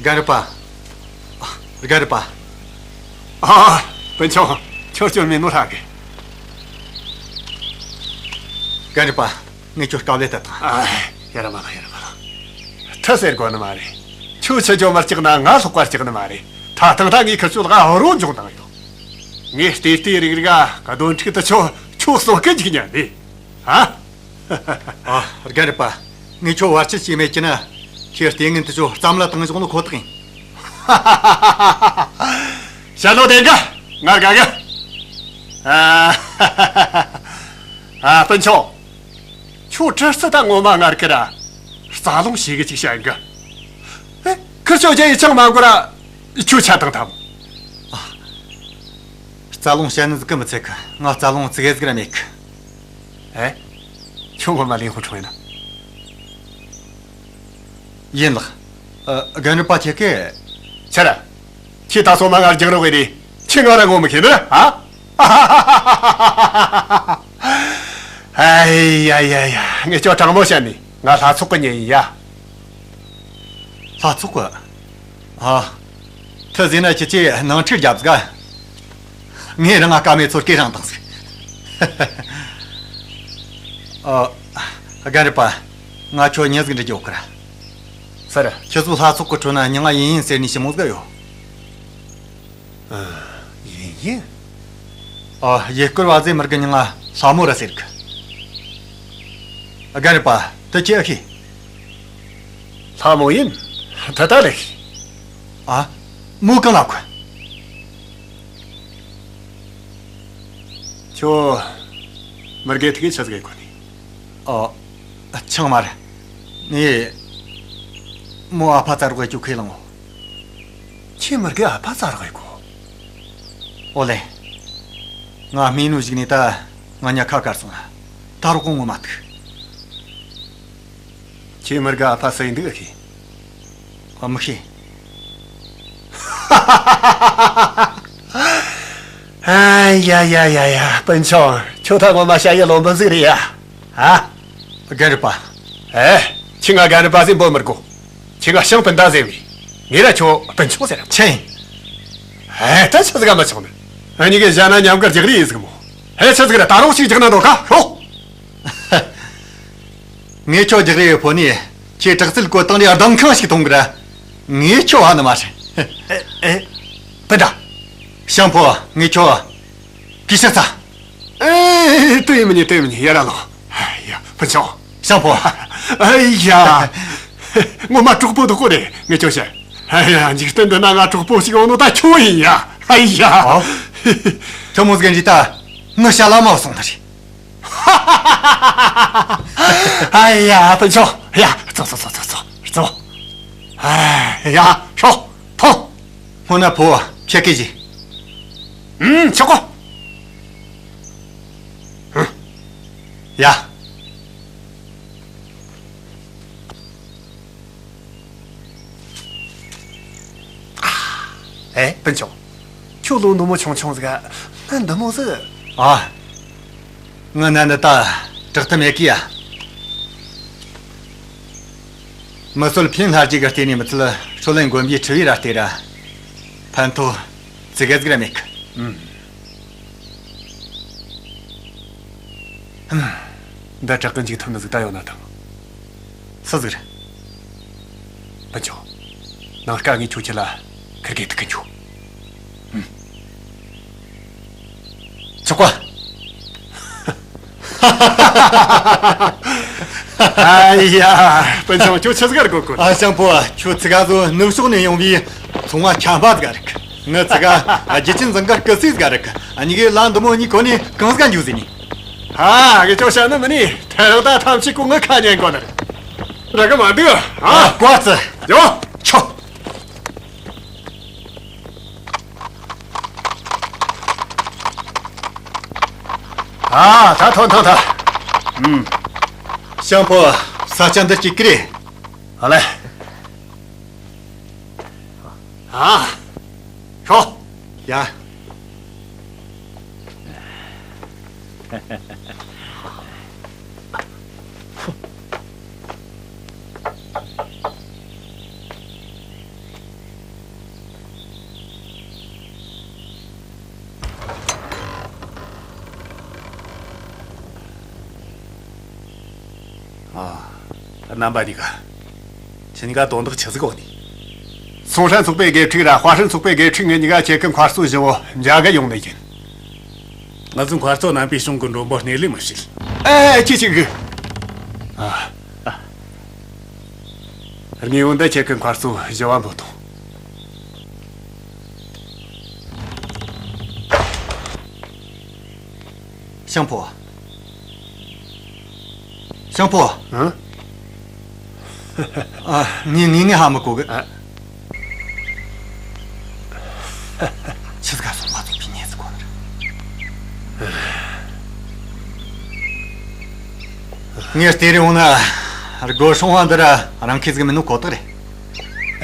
རྒན་རབས་པ། རྒན་རབས་པ། ཨ། སྤུན་ཆུང་། ཁྱོད་སྐྱོན་མེད་ནོ་ཧྲ་གི། རྒན་རབས་པ། ངས་ཁྱོད་དཀའ་ལས་ད་བཏང་། ཨ། ཡ་ར་མ་ལ། ཡ་ར་མ་ལ། ཁྲི་ཟེར་དགོས་ནི་མ་རེད། ཁྱོད་ཆི་ཇོ་མར་སྐྲག་ན་ང་ལྷག་པར་སྐྲག་ནི་མ་རེད། ད་ཐེངས་ད་ངས་ཁི་ཆོ་ལག་རོ་འཇོག་བཏང་ཡོད། ངས་ལྟས་ལྟས་རིག་རིག་ག་གདོན་ཕྲུག་དེ་ཆོ་ཁྱོད་གསོ་སྐད་ཅིག་ཉན་ནི། ཨ། ཨ། རྒན་རབས་པ། ངས་ཁྱོད་བར་ཆད་ཅིག་མེད་ཀྱི་ན། ཁྱེད་ལྟས་ངན་དེ་ཚོ་རྩ་མེད་ལ་བཏང་བཞག་ནོ་ཁོ་ཐག་ཡིན། བཤད་ལོ་དེ་འགའ་ངར་ག་གི། ཨ། ཨ། སྤུན་ཆུང་། ཁྱོད་ཁྲི་རྩི་ད་ངོ་མ་ངར་གི་ར། རྩ་རླུང་ཞེ་གི་ཅིག་བཤད་གི། ཨེ། ཁིར་ཆོ་རྒྱ་ཡི་ཆང་མ་འགོར་ར། ཁྱོད་ཆ་དང་ཐམ། རྩ་རླུང་བཤད་ནི་ཟིག་གི་མི་ཚད་གི། ང་རྩ་རླུང་ཙི་གེ་ཟིག་ར་མེད་གི། ཨེ། ཁྱོད་ངོ་མ་ལིན་ཧུ་ཁྲུང་ཡིན་ན། ཡིན་ལགས། ཨ། རྒན་རབས་པ་ཁྱེད་ཀྱིས། ཆི་རེད། ཁྱེད་ད་སོ་མ་ངར་རྒྱག་རོགས་ཡེད་དེ། ཁྱེད་ང་ར་ངོ་མི་ཤེས་ནི་རེད། ཨ། ཨ་ཡ་ཡ་ཡ། ངས་ཁྱོད་དྲང་མོ་བཤད་ནི། ང་ལྷ་ཚོགས་གི་མྱི་ཡིན་ཡ། ལྷ་ཚོགས་གི། ཨ། ཐི་ཟེར་ན་ཁྱེད་ཀྱིས་ནང་འཁྲུག་རྒྱབ་ཟིག། ངས་རང་ང་ཀ་མེད་ཚོར་སྐད་རང་བཏང་ཟིག། ཨ། རྒན་རབས་པ། ང་ཁྱོད་མྱི་ཟིག་འདྲི་རྒྱུ་ཡོད་གི་ར། ཟེར། ཁྱེད་ཚོ་ལྷ་ཚོགས་གི་ཁྲོད་ན་མྱིང་ང་ཡིན་ཡིན་ཟེར་ནི་ཞི་མོ་ཟིག་ཡོད། ཨ། ཡིན་ཡིན། ཨ། ཡུལ་སྐོར་བ་ཟེ་མི་རིགས་མྱིང་ང་ལྷ་མོ་ར་ཟེར་གི། རྒན་རབས་པ། དེ་ཁྱེད་ཨེ་ཤེས། ལྷ་མོ་ཡིན། ད་ལྟ་ལེགས། ཨ། མོ་གང་ལ་ཁོ། ཁྱོད་མི་རྒས་ཐིག་གི་ཆ་ཟིག་གི་གོ་ནི། ཨ། ཆང་མ་རེད། ངས་མོ་ཨ་ཕ་བཙལ་རོགས་ཡེད་རྒྱུ་ཁས་བླངས་ངོ་། ཁྱེད་མི་རྒས་ཨ་ཕ་བཙལ་རོགས་ཡེད་གོ། ཨོ་ལེ། ང་རྨས་ནོ་ཞིག་ནས་ད་ང་ཉ་ཁ་དཀར་སོང་ང་། ད་རོགས་གོ་ངོ་མ་ཐུག། ཁྱེད་མི་རྒས་ཨ་ཕ་སུ་ཡིན་འདུག་ཨེ་ཤེས། ཨ། མི་ཤེས། ཨ་ཡ་ཡ་ཡ་ཡ། སྤུན་ཆུང་། ཁྱོད་ད་ངོ་མ་ཞ་ཡི་ལོ་འབུ་ཟིག་རེད་ཡ། ཨ། རྒན་རབས་པ། ཨེ། ཁྱེད་ང་རྒན་རབས་པ་ཟེ་འབོད་མི་དགོས། ཁྱེད་ང་ཤིང་སྤུན་ཟླ་ཟེར་བས། ངས་ར་ཁྱོད་སྤུན་ཆུང་ཟེར་ར། ཆི་ཡིན། ཨེ། ད་ཆི་ཟིག་ག་མི་ཆོག་ནི། ཨ་ནི་གི་གཞན་ན་མཉམ་གར་རྒྱག་རེས་ཡིན་ཟིག་མོ། ཨེ། ཆི་ཟིག་རེད། ད་རུང་ཞིག་རྒྱག་ན་འདོད་ག་ཤོག་ངས་ཁྱོད་རྒྱག་རེས་ཡོད་ཕོ་ནི། ཁྱེད་དྲག་རྩལ་བཀོད་སྟངས་ལས་གདོང་ཁང་ཞིག་མཐོང་གི་ར། ངས་ཁྱོད་ཧ་ནི་མ་རེད། ཨེ། ཨེ། པི་ཏྲ། ཞང་ཕོ། ངས་ཁྱོད་གུས་ཕྱག་འཚལ། ཨེ། དེ་མིན་ནི། དེ་མིན་ནི། ཡར་ར་ལོངས། ཡ། ཕུན་ཆུང་། ཞང་ཕོ། ཨེ་ཡ། ངོ་མ་གྲོགས་པོ་དོ་ཁོ་རེད། ངས་ཁྱོད་བཤད། ཨེ་ཡ། འཇིག་རྟེན་འདི་ན་ང་གྲོགས་པོ་ཞིག་ཡོང་ནོ་ད་ཁྱོད་ཡིན་ཡ། ཨེ་ཡ། ཨོ། ཁྱོད་མོ་ཟིག་འདྲི་ད། ངི་ཞྭ་ལ་མ་སོང་ནི་རེད། ཨེ་ཡ། ཕུན་ཆུང་། ཡ། ཙོག་ཙོག་ཙོག་ཙོག་ཙོག་ཨེ་ཡ། ཤོག་ཐོངས། སྔོན་ན་ཕོ་ཁྱེད་ཀྱིས་ཞིག་ཨུམ། ཆོག་གོ། ཡ། ཨེ། ཕུན་ཆུང་། ཁྱོད་ལོ་འདི་མོ་ཆུང་ཆུང་ཟིག་ག་སྣ་འདི་མོ་ཟིག་ཨ། ངི་སྣ་འདི་ད་དྲག་ཏུ་མེད་གི་ཡ། མི་གསོད་ཕན་ལྷ་རྒྱུད་གི་ལྟེ་གནས་མི་ཚད། ཧྲོ་ལེན་དགོན་པའི་ཁྲི་བའི་ར་ལྟེ་ར། ཕན་ཐོགས་ཙི་གེ་ཟིག་ར་མེད་གི། ཨུམ། ཧུམ། འདི་དྲག་གི་འཇུག་ཐུབ་ནི་ཟིག་ད་ཡོད་ན་ཐང་། སུ་ཟིག་རེད། ཕུན་ཆུང་། ནངས་ཀ་ངས་ཁྱོད་ཁྲིད་ལ་ཁིར་གེ་ཐུག་གི་འཇུག་ཧུམ། ཆོག་གོ། ཨ་ཡ། ཕུན་ཆུང་། ཁྱོད་ཆི་ཟིག་ག་དགོད་གོ། ཨ། ཞང་ཕོ། ཁྱོད་ཙི་གེ་ཟོ་ནུབ་ཕྱོགས་ནས་ཡོང་བའི་ཚོང་བ་ཆམ་པ་ཟིག་ག་རིག་ངི་ཙི་གེ་རྒྱུ་ཆེན་ཟིང་དཀར་སྐུ་སྲས་ཟིག་ག་རིག་ཨ་ནི་གི་ལ་འདི་མོ་གཉིས་ཁོ་ནས་གང་ཟིག་ག་འཇུག་ཟེར་ནི། ཨ། ངས་ཁྱོད་བཤད་ནི་མིན་ནི། ཐལ་ད་ཐམས་ཅད་ཁོ་ངི་ཁ་ཉན་གོ་ནི་རེད། ར་གི་མ་འདུག་ཨ། ཨ། ཀོ་ཙི། ཡོ། ཆོ། ཨ། ད་ཐོན་ཐོན་ཐལ། ཨུམ། ཞང་ཕོ། ས་ཆ་འདི་གཅིག་གི་རེད། ཨ་ལེ། ཨ། ཤོག་ཡ། ཨ། རྣམ་པ་འདི་ག་ཁྱེད་གཉིས་ཀ་དོན་དག་ཆི་ཟིག་ཡོད་ནི། སུང་ཧྲན་ཚོགས་པའི་དགེ་ཕྲུག་ར་ཧྭ་ཧྲན་ཚོགས་པའི་དགེ་ཕྲུག་ངེད་གཉིས་ཀ་ཁྱེད་ཀྱི་མཁར་གཙོ་བཞི་བོ་མཇལ་གི་ཡོང་ནི་ཡིན། ང་ཚོའི་མཁར་གཙོ་རྣམ་པའི་གཞུང་གི་མགྲོན་པོ་སྣེ་ལེན་མི་བྱེད། ཨེ། ཁྱེད་ཅིག་གི། ཨ། དངོས་པོ་འདི་ཁྱེད་ཀྱི་མཁར་གཙོ་བཞི་བ་འབོད་དང་། ཞང་ཕོ། ཞང་ཕོ། ཨང་། ཨ། ངས་ངས་ངས་ཧ་མི་གོ་གི། ཨ། ཆི་ཟིག་ག་སོང་། ང་ཚོ་ཕི་ཉེ་ཟིག་གོ་ནི་རེད། ངས་སྟེར་ཡོང་ན་སྒོ་སྲུང་བ་འདི་ར་རང་ཁེ་ཟིག་མིན་ནོ་ཁོ་ཐག་རེད།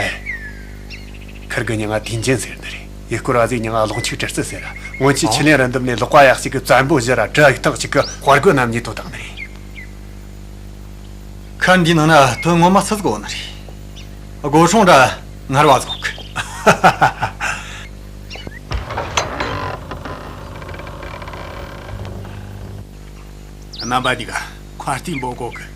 ཨེ། ཁིར་གི་མྱིང་ང་དུས་འཇན་ཟེར་ནི་རེད། ཡུལ་སྐོར་བ་ཟིག་མྱིང་ང་ཀློང་ཆུ་གྲི་རྩལ་ཟེར་ར། སྔོན་ཆད། ཨོ། ཆི་ལེན་རི་འདབས་ནས་ལག་པ་ཡག་ཅིག་གི་བཙན་པོ་བཞི་ར་དྲེལ་ཐག་ཅིག་གི་དཔའ་རྒོད་རྣམ་གཉིས་དོ་བཏང་ནི་རེད། ཁར་འདི་ནང་ན་དོན་ངོ་མ་སུ་ཟིག་ཡོད་ནི་རེད། སྒོ་སྲུང་ར་ངར་བ་ཟིག་ཡོད་གི། རྣམ་པ་འདི་ག་མཁར་རྟེན་འབོད་གོ་གི།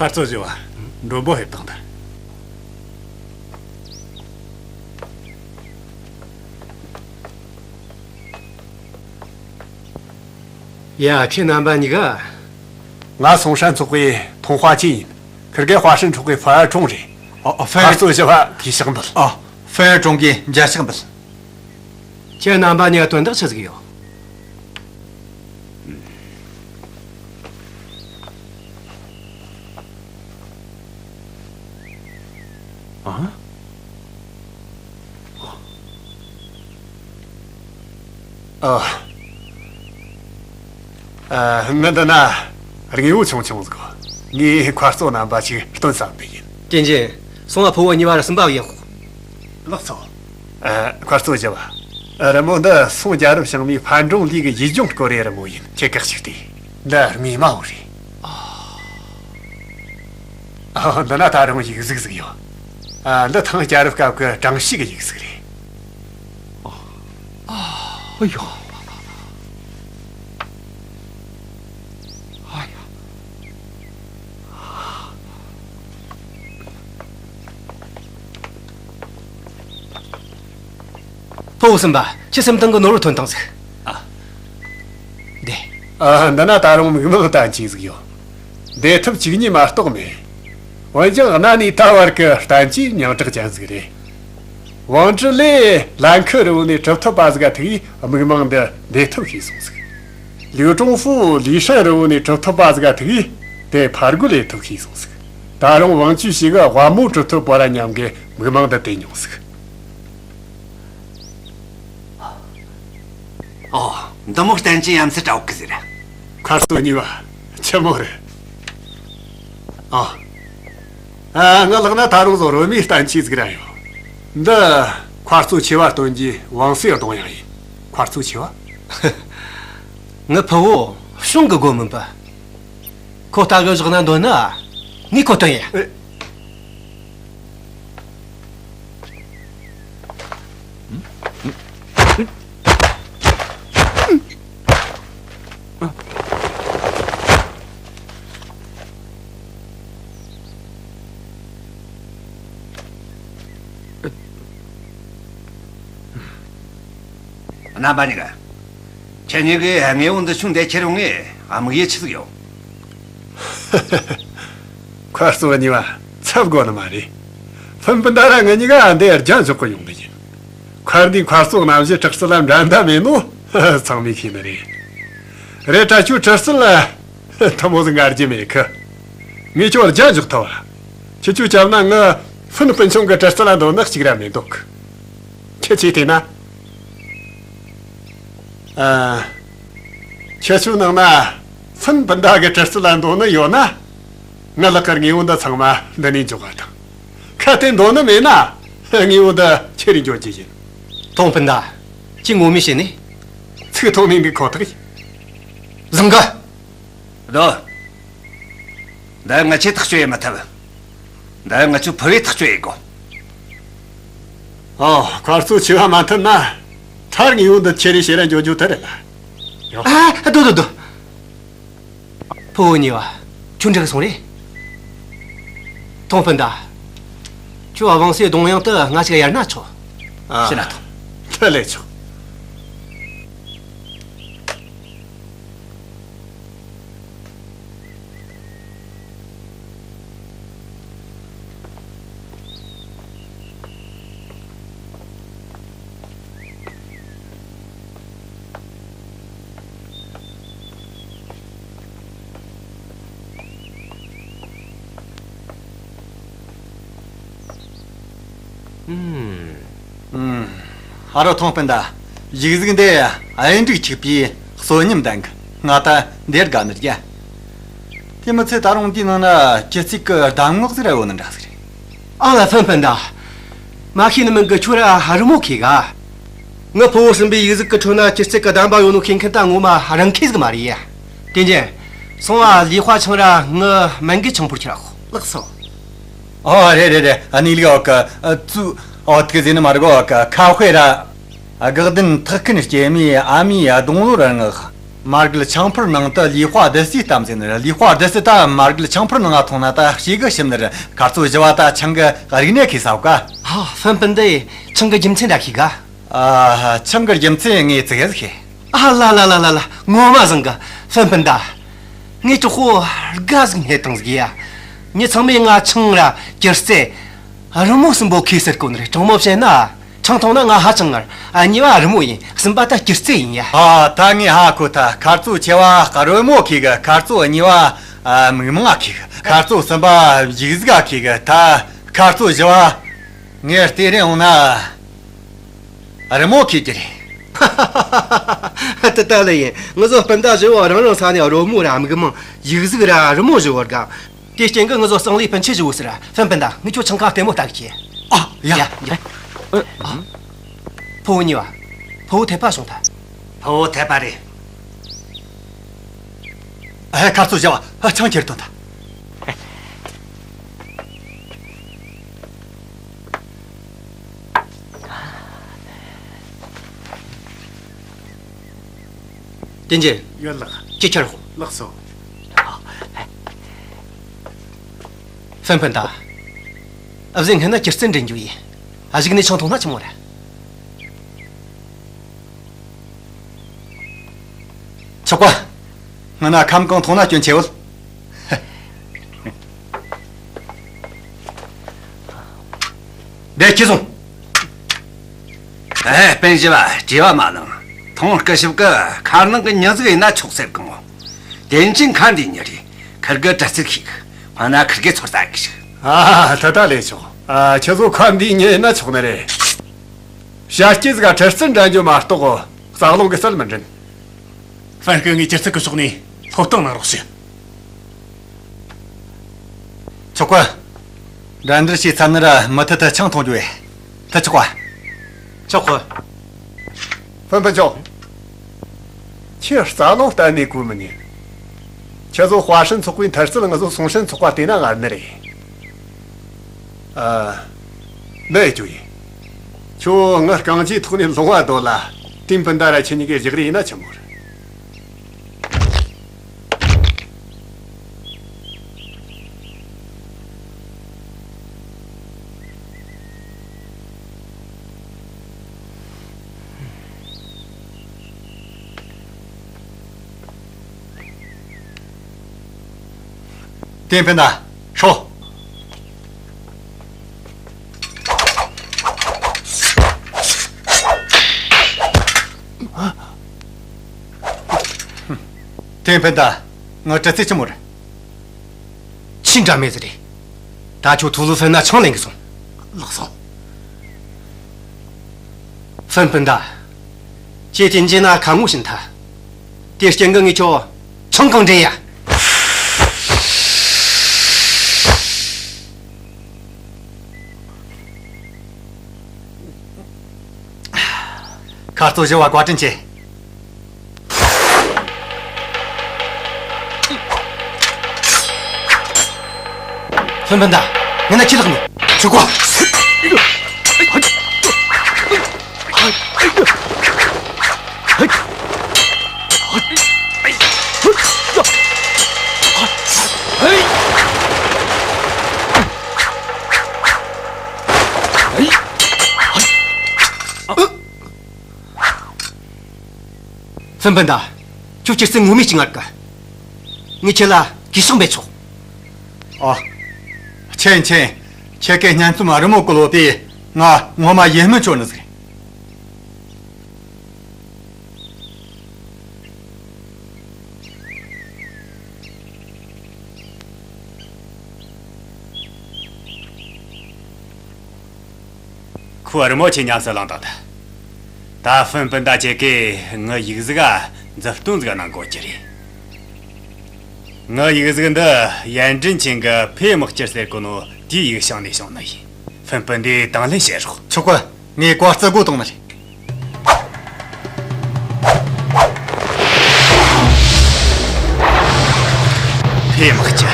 མཁར་གཙོ་བཞི་བ། མགྲོན་པོ་ཕེབས་བཏང་ད། ཡ། ཁྱེད་རྣམ་པ་གཉིས་ཀ། ང་སུང་ཧྲན་ཚོགས་པའི་ཐུང་ཧྭ་ཅིན་ཡིན། ཁིར་གེ་ཧྭ་ཧྲན་ཚོགས་པའི་ཧྥུ་ཨར་ཁྲུང་རེད། ཨ། ཨ། ཧྥུ་ཨར། ཁ་རྩོད་བཞི་བ་གུས་ཕྱག་འབུལ། ཨ། ཧྥུ་ཨར་ཁྲུང་གིས་མཇལ་ཕྱག་འབུལ། ཁྱེད་རྣམ་པ་གཉིས་ཀ་དོན་དག་ཆི་ཟིག་ཡོད། ཨ། ཨ། ཨ། ངི་འདི་ན་དངོས་པོ་ཆུང་ཆུང་ཟིག་ཡོད། ངས་མཁར་གཙོ་རྣམ་པ་ཞིག་སྟོན་བསམ་པས་ཡིན། ཏིན་ཅིན། སོང་ང་ཕུ་བོ་གཉིས་པ་ར་སུམ་པ་ཡིན་ཤོག། ལགས་སོ། ཨ། མཁར་གཙོ་བཞི་བ། ཨ། རི་མོ་འདི་སུང་རྒྱལ་རབས་བྱང་མའི་ཧྥན་ཀྲུང་ལི་གི་ཡིད་འབྱུང་སྐོར་རའི་རི་མོ་ཡིན། ཁྱེད་ཀྱིས་ཅིག་ལྟོས། འདི་དངོས་མ་བོ་རེད། ཨ། འདི་ན་ད་རུང་ཡིག་གཟུགས་ཟིག་ཡོད། ཨ། འདི་ཐང་རྒྱལ་རབས་སྐབས་ཀྱི་ཀྲང་ཤིས་ཀྱི་ཡིག་གཟུགས་རེད། ཨ། ཨ་ཡོ། ཨ་ཡ། ཕུ་བོ་སུམ་པ། ཁྱེད་སེམས་གཏིང་གི་ནོར་བུ་ཐོན་བཏང་ཟིག། ཨ། འདི། ཨ། འདི་ན་ད་རུང་མིག་མངས་བསྟན་བཅོས་ཟིག་ཡོད། འདེད་ཐུབ་བཅུ་གཉིས་མ་གཏོགས་མེད། འོན་ཀྱང་གནའ་ནས་ད་བར་གྱི་བསྟན་བཅོས་མིང་གྲགས་ཅན་ཟིག་རེད། ཝང་ཀྲི་ལེ་ལན་ཁི་རི་བོ་ནས་གྲུབ་ཐོབ་པ་ཟིག་ག་ཐུག་ཡས་མིག་མངས་འདི་འདེད་ཐུབ་ཤེས་སོང་ཟིག། ལིའུ་ཀྲུང་ཧྥུ་ལི་ཧྲན་རི་བོ་ནས་གྲུབ་ཐོབ་པ་ཟིག་ག་ཐུག་ཡས་དེ་ཕར་རྒོལ་ལས་ཐུབ་ཤེས་སོང་ཟིག། ད་རུང་ཝང་ཅུས་ཞིག་གི་དབའ་མོ་གྲུབ་ཐོབ་པོ་ར་མཉམ་གི་མིག་མངས་འདི་བསྟན་མྱོང་ཟིག། ཨོ། འདི་མོ་བསྟན་བཅོས་ཡ་མཚན་དྲག་གི་ཟེར། མཁར་གཙོ་གཉིས་པ། ཆི་མོ་རེད། ཨོ། ཨ། ངའི་ལག་ན་ད་རུང་བཟོ་རོལ་མོའི་བསྟན་བཅོས་ཟིག་ར་ཡོད། འདི་མཁར་གཙོ་ཆེ་བ་སྟོན་རྒྱུའི་ཝང་སེ་གདུང་དབྱངས་ཡིན། མཁར་གཙོ་ཆེ་བ། ངའི་ཕུ་བོ་བྱུང་གི་སྒོ་མིན་པ། ཁོ་ལྟ་གི་བཞག་ན་འདོད་ན་ངས་ཁོ་སྟོན་ཡ། ཨེ། རྣམ་པ་གཉིས་ཀ། ཁྱེད་གཉིས་ཀས་དངོས་པོ་འདི་ཆུང་འདེད་ཁྱེར་ཡོང་ངས་དམིགས་ཡུལ་ཆི་ཟིག་ཡོད། མཁར་གཙོ་གཉིས་པ། འཚབ་དགོས་ནི་མ་རེད། ཧྥུན་སྤུན་ཟླ་ར་ངེད་གཉིས་ཀ་འདི་རྒྱན་འཇོག་གི་ཡོང་ནི་ཡིན། མཁར་འདིའི་མཁར་གཙོ་རྣམ་བཞི་གྲི་རྩལ་ལ་འགྲན་ཟླ་མེད་ནོ་ཚང་མས་ཤེས་ནི་རེད། རེད་དྲ་ཁྱོའི་གྲི་རྩལ་ཐུ་མོ་ཟིག་ངར་རྒྱུ་མེད་གི། ངས་ཁྱོད་རྒྱན་འཇོག་ཐུབ་བ། ཁྱེད་ཆོས་བྱས་ན་ངའི་ཧྥུན་སྤུན་ཆུང་གི་གྲི་རྩལ་ལ་འདོད་ནི་གཅིག་ར་མི་འདུག། ཁྱེད་ཆོས་བལྟས་ན། ཨ། ཁྱེད་ཆོའི་ནང་ན་ཧྥུན་སྤུན་ཟླ་གི་གྲི་རྩལ་ལ་འདོད་ནི་ཡོད་ན། ངའི་ལག་གི་དངོས་པོ་འདི་ཚང་མ་འདི་ནས་འཇོག་ག་དང་། གལ་ཏེ་འདོད་ནི་མེད་ན། དངོས་པོ་འདི་ཁྱེར་རེ་འགྱོ་རྒྱུ་ཡིན། ཐོང་སྤུན་ཟླ། ཁྱོས་ངོ་མས་བཤད་ནི། ཚིག་ཐོག་ནས་འདི་ཁོ་ཐག་ཡིན། བཟང་གི། རྡོ། འདི་ངེད་ཆོས་ཐག་གཅོད་ཡེ་མི་ཐུབ། འདི་ངེད་ཆོའི་ཕུ་བོས་ཐག་གཅོད་ཡེ་དགོས། ཨོ། མཁར་གཙོ་ཆེ་བ་མ་མཐུན་ན། ཐར་ངེས་པོ་འདི་ཁྱེར་རེ་བྱེད་ར་འགྱོ་རྒྱུ་དེ་རེད་ལ། ཡོ། ཨ། སྡོད་སྡོད་སྡོད། ཕུ་བོ་གཉིས་པ། ཁྱོད་འགྲིག་སོང་རེད། ཐོང་སྤུན་ཟླ། ཁྱོད་ཝང་སེ་གདུང་དབྱངས་དེ་ང་ཅིག་གཡར་ན་ཆོག། ཨ། ཕྱིན་ན་ཐོངས། དེ་ལས་ཆོག། ཨུམ། ཨུམ། ཨ་རོ། ཐོང་སྤུན་ཟླ། ཡིག་གཟུགས་འདི་གཡུ་འབྲུག་འཁྱུག་པའི་གསོན་ཉམས་ལྡན་གི། ང་ད་འདིར་དགའ་ནི་རྒྱ། དེ་མི་ཚད་ད་རུང་འདིའི་ནང་ན་སྐྱིད་ཚིག་གི་གདམས་ངག་ཟིག་ར་ཡོད་ནི་འདྲ་ཟིག་རེད། ཨ་ལ། ཧྥུན་སྤུན་ཟླ། མ་ཤེས་ནི་མིན་གི། ཁྱོད་ར་རི་མོ་མཁས་ག། ངའི་ཕུ་བོ་གསུམ་པའི་ཡིག་གཟུགས་ཀྱི་ཁྲོད་ན་སྐྱིད་ཚིག་གི་གདམས་པ་ཡོད་ནོ་ཤེས་མཁན་ད་ངོ་མ་རང་མཁས་ཟིག་མ་རེད་ཡ། དེ་ནས་སོང་ང་ལི་ཧྭ་ཆང་ར་ངའི་སྨན་གི་ཆང་ཕོར་ཁྱེར་ར་ཤོག། ལགས་སོ། ཨོ། རེད་རེད་རེད། ཨ་ནི་ལི་ཨོ་ཀ། ཨ། ཙུ། ཨོ། ཏི་ཀི་ཟེར་ནི་མ་རེད་གོ། ཨོ་ཀ། ཁ་དཔེ་ར། ཨ། དགག་ལྡན་ཐེག་མཁན་སྐྱེས་མའི་ཨ་མའི་ཨ་སྡོང་ལོ་ར་ངག། མར་གད་ཆང་ཕོར་ནང་དུ་ལི་ཧྭ་བདུད་རྩིའི་གཏམ་ཟེར་ནི་རེད། ལི་ཧྭ་བདུད་རྩི་ད་མར་གད་ཆང་ཕོར་ནང་ང་འཐུང་ན་ད་ཞེ་གི་ཞིམ་ནི་རེད། མཁར་གཙོ་བཞི་བ་ད་ཆང་གི་རིག་གནས་མཁས་ས་ཡོད་ག། ཧ། ཧྥུན་སྤུན་ཟླས་ཆང་གི་རྒྱུ་མཚན་ར་ཤེས་ག། ཨ། ཆང་གི་རྒྱུ་མཚན་ངས་ཙི་གེ་ཟིག་ཤེས། ཨ་ལ་ལ་ལ་ལ་ལ། ངོ་མ་བཟང་གི། ཧྥན་སྤུན་ཟླ། ངས་ཀྱི་ཁོ་དགའ་ཟིག་རྙེད་བཏང་ཟིག་ཡ། མྱི་ཚང་མས་ང་ཆང་ར་སྐྱུར་རྩི་རི་མོ་གསུམ་པོ་མཁས་ཟེར་གོ་ནི་རེད། དྲང་མོ་བཤད་ན། ཆང་འཐུང་ན་ང་ཧ་ཅང་ངར། ཨ། གཉིས་པ་རི་མོ་ཡིན། གསུམ་པ་ད་སྐྱུར་རྩི་ཡིན་ཡ། ཨ། ད་ངས་ཧ་གོ་ཐལ། ཁ་རྩོད་ཆེ་བ་རི་མོ་མཁས་གི། ཁ་རྩོད་གཉིས་པ། ཨ། མིག་མང་མཁས་གི། ཁ་རྩོད་གསུམ་པ་ཡིག་གཟུགས་མཁས་གི། ད་ཁ་རྩོད་བཞི་བ་ངས་སྟེར་རན་འོང་ན། རི་མོ་མཁས་རྒྱུ་རེད། དེ་ལྟ་ལེ་ཡིན། ངུ་ཟོ་སྤུན་ཟླ་བཞི་བོ་རང་རང་ས་ནས་རོལ་མོ་ར་མིག་མང་ཡིག་གཟུགས་ར་རི་མོ་བཞི་བོ་དགའ། དེའི་རྐྱེན་གྱིས་ངུ་ཟོ་གཙང་ལས་སྤུན་མཆེད་བཞི་བོ་ཟེར། ཧྥན་སྤུན་ཟླ། ངས་ཁྱོད་ཆང་ཁང་ལྟད་མོ་ལྟ་གི་ཁྱེར། ཨ། ཡ། ཡ། ཡ། ཨ། ཕུ་བོ་གཉིས་པ། ཕུ་བོ་འཐད་པ་བྱུང་ཐལ། ཕུ་བོ་འཐད་པ་རེད། ཨེ། ཁ་རྩོད་བཞི་བ། ཨ། ཆང་ཁྱེར་ཐོན་ཐལ། བསྟན་འཛིན། ཡོད་ལགས། ཁྱེད་ཁྱེར་ཤོག། ལགས་སོ། ཧྥན་སྤུན་ཟླ། ཨ་ཟེ་སྔན་ན་སྐྱུར་རྩི་འདྲེན་རྒྱུ་ཡིན། ཨ་ཟིག་ནས་ཆང་འཐུང་ན་ཆི་མོ་རེད། ཆོག་ག། སྔ་ན་ཁམ་གང་འཐུང་ན་སྐྱོན་ཆེ་བོ། དེ་ཁྱེར་སོང་། ཨེ། སྤུན་བཞི་བ། བྲེལ་བ་མ་ལངས། ཐོང་སྐུ་ཞབས་ཀྱིས་ཁ་ནང་གི་མྱི་ཟིག་ཡིན་ན་ཆོག་ཟེར་གི་མོ། དེ་ཕྱིན་ཁ་འདིའི་མྱི་རེད། ཁིར་གི་གྲི་རྩལ་ཤེས་གི། ཁོ་ན་ཁིར་གི་ཚོད་ལྟ་གི་ཞིག། ཨ། ད་ལྟ་ལས་ཆོག། ཨ། ཁྱེད་ཚོ་ཁ་འདིའི་མྱི་ཡིན་ན་ཆོག་ནི་རེད། བྱ་སྐྱེས་ཟིག་ག་གྲི་རྩལ་འགྲན་རྒྱུ་མ་གཏོགས་རྩ་རླུང་གི་རྩལ་མི་འགྲན། ཧྥན་ཧྲི་ངས་སྐྱུར་རྩི་གི་ཕྱོགས་ནས་སློབ་སྟོན་གནང་རོགས་ཞུ། ཆོག་ག། འགྲན་བསྡུར་བྱས་ཚར་ན་ར་མུ་མཐུད་དུ་ཆང་འཐུང་རྒྱུ་རེད། ད་ཆོག་ག། ཆོག་ག། ཧྥན་ཧྥན་ཆོག། ཁྱེད་རྩ་རླུང་གཏན་ནས་གོ་མི་ཉན། ཁྱེད་ཚོ་ཧྭ་ཧྲན་ཚོགས་པའི་མཐར་རྩལ་ང་ཚོ་སུང་ཧྲན་ཚོགས་པ་བལྟས་ན་ངར་ནི་རེད། ཨ། ལས་རྒྱུ་ཡིན། ཁྱོད་ངའི་རྐང་རྗེས་ཐོག་ནས་ལོང་བ་སྡོད་ལ། ཏིན་སྤུན་ཟླ་ར་ཁྱེད་གཉིས་ཀས་བཞག་རེ་ཡིན་ན་ཆི་མོ་རེད། ཏིན་སྤུན་ཟླ། ཧྲོ། ཏིན་སྤུན་ཟླ། ངའི་གྲི་རྩལ་ཆི་མོ་རེད། ཆི་འདྲ་མོ་ཟིག་རེད། ད་ཁྱོད་ཐུགས་ལ་ཕན་ན་ཆང་ལེན་གི་སོང་། ལགས་སོ། ཧྥན་སྤུན་ཟླ། ཁྱེད་དེ་འཇེ་ན་ཁ་ངོ་བྱིན་ཐལ། དེའི་རྐྱེན་གྱིས་ངས་ཁྱོད་ཆང་གང་འདྲེན་ཡ། ཁ་རྩོད་བཞི་བ་བཀའ་དྲིན་ཆེ། ཧྥན་སྤུན་ཟླ། ངས་ན་ཁྱི་ལག་ནས་ཆུ་བཀོལ། ཧྥན་སྤུན་ཟླ། ཁྱོད་སྐྱུར་རྩལ་ངོ་མས་ཅིག་ངར་གི། ངས་ཁྱེད་ལ་གུས་ཕྱག་འབུལ་ཆོག། ཨ། ཆེན་ཆེན། ཁྱེད་ཀྱིས་སྙན་རྩོམ་རི་མོ་བཀོལ་བོ་དེ་ང་ངོ་མ་ཡིད་སྨོན་འཆོར་ནི་ཟིག་རེད། ཁོ་རི་མོ་ཆེ་ཉམས་སུ་བླངས་དང་། ད་ཧྥུན་སྤུན་ཟླ་ཁྱེད་ཀྱིས་ངའི་ཡིག་གཟུགས་ཨ་མཛུབ་སྟོན་ཟིག་གནང་དགོས་ཀྱི་རེད། ངའི་ཡིག་གཟུགས་འདི་ཡན་ཀྲིན་ཆིན་གྱིས་ཕེ་དམག་སྤྱི་ཟེར་གོ་ནོ་དེའི་ཡིག་བྱང་ནས་བྱུང་ནི་ཡིན། ཧྥུན་སྤུན་ཟླས་དང་ལེན་བྱེད་རོགས། ཆོག་གི། ངས་བཀའ་བརྩི་དགོས་བཏང་ནི་རེད། ཕེ་དམག་སྤྱི།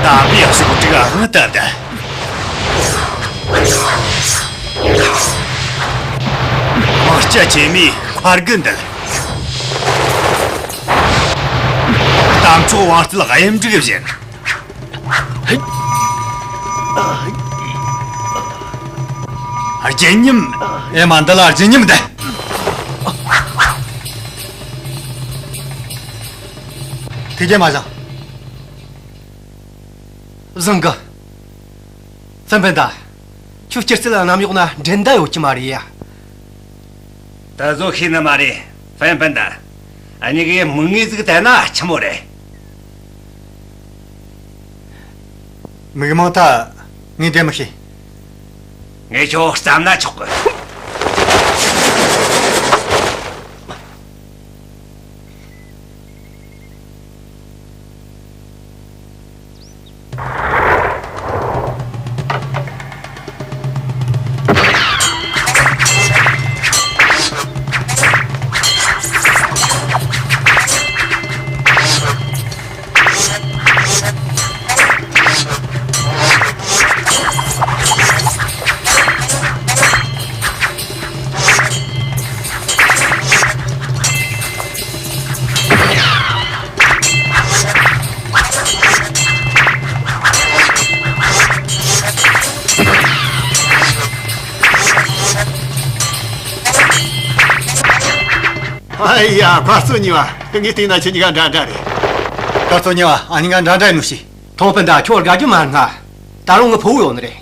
དམ་པའི་ཕྱོགས་དྲུག་དབང་དུ་བསྡུ། དམག་སྤྱི་ཆེན་མོའི་མཁར་རྒོད་འདུལ། རྟ་མཆོག་དབང་རྩལ་གཡུ་འབྲུག་བཞིན། བརྗིད་ཉམས། ཨེ་མ། འདི་ལ་བརྗིད་ཉམས་འདི། ཐུགས་རྗེ་མ་བཞེངས། བཟང་གི། ཧྥན་ཕན་ད། ཁྱོད་སྐྱུར་རྩི་ལ་གནམ་འོག་ན་འགྲན་ཟླ་ཡོད་ཀྱི་མ་རེད་ཡ། ད་གཟོད་ཤེས་ནི་མ་རེད། ཧྥན་ཕན་ད། འུ་གཉིས་ཀས་མིག་ངོས་ཟིག་བལྟས་ན་ཆི་མོ་རེད། མིག་མང་ད་ངས་འདེམས་མི་ཤེས། ངས་ཁྱོད་བརྩམས་ན་ཆོག་གི། ཨ་ཡ། ཁ་རྩོད་གཉིས་པ། ངས་བལྟས་ན་ཁྱེད་གཉིས་ཀ་འདྲ་འདྲ་རེད། ཁ་རྩོད་གཉིས་པ། ཨ་གཉིས་ཀ་འདྲ་འདྲ་ཡིན་ནོ་ཤི། ཐོང་ཕན་ད། ཁྱོད་དགའ་རྒྱུ་མ་སྔ། ད་རུང་ངའི་ཕུ་བོ་ཡོད་ནི་རེད།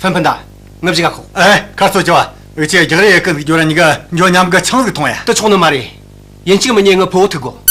ཧྥན་ཕན་ད། ངའི་གཞིས་ཀ་ཁོག་ཨེ། ཁ་རྩོད་གཉིས་པ། འུ་ཆོས་རྒྱག་རེས་ཡེད་གི་འདུག་རྒྱུ་ར་གཉིས་ཀ་འགྱོ་མཉམ་གི་ཆང་ཟིག་འཐུང་ཡ། དེ་ཆོག་ནི་མ་རེད། ཡིན་གཅིག་མིན་གཉིས་ངའི་ཕུ་བོ་ཐུག་དགོས།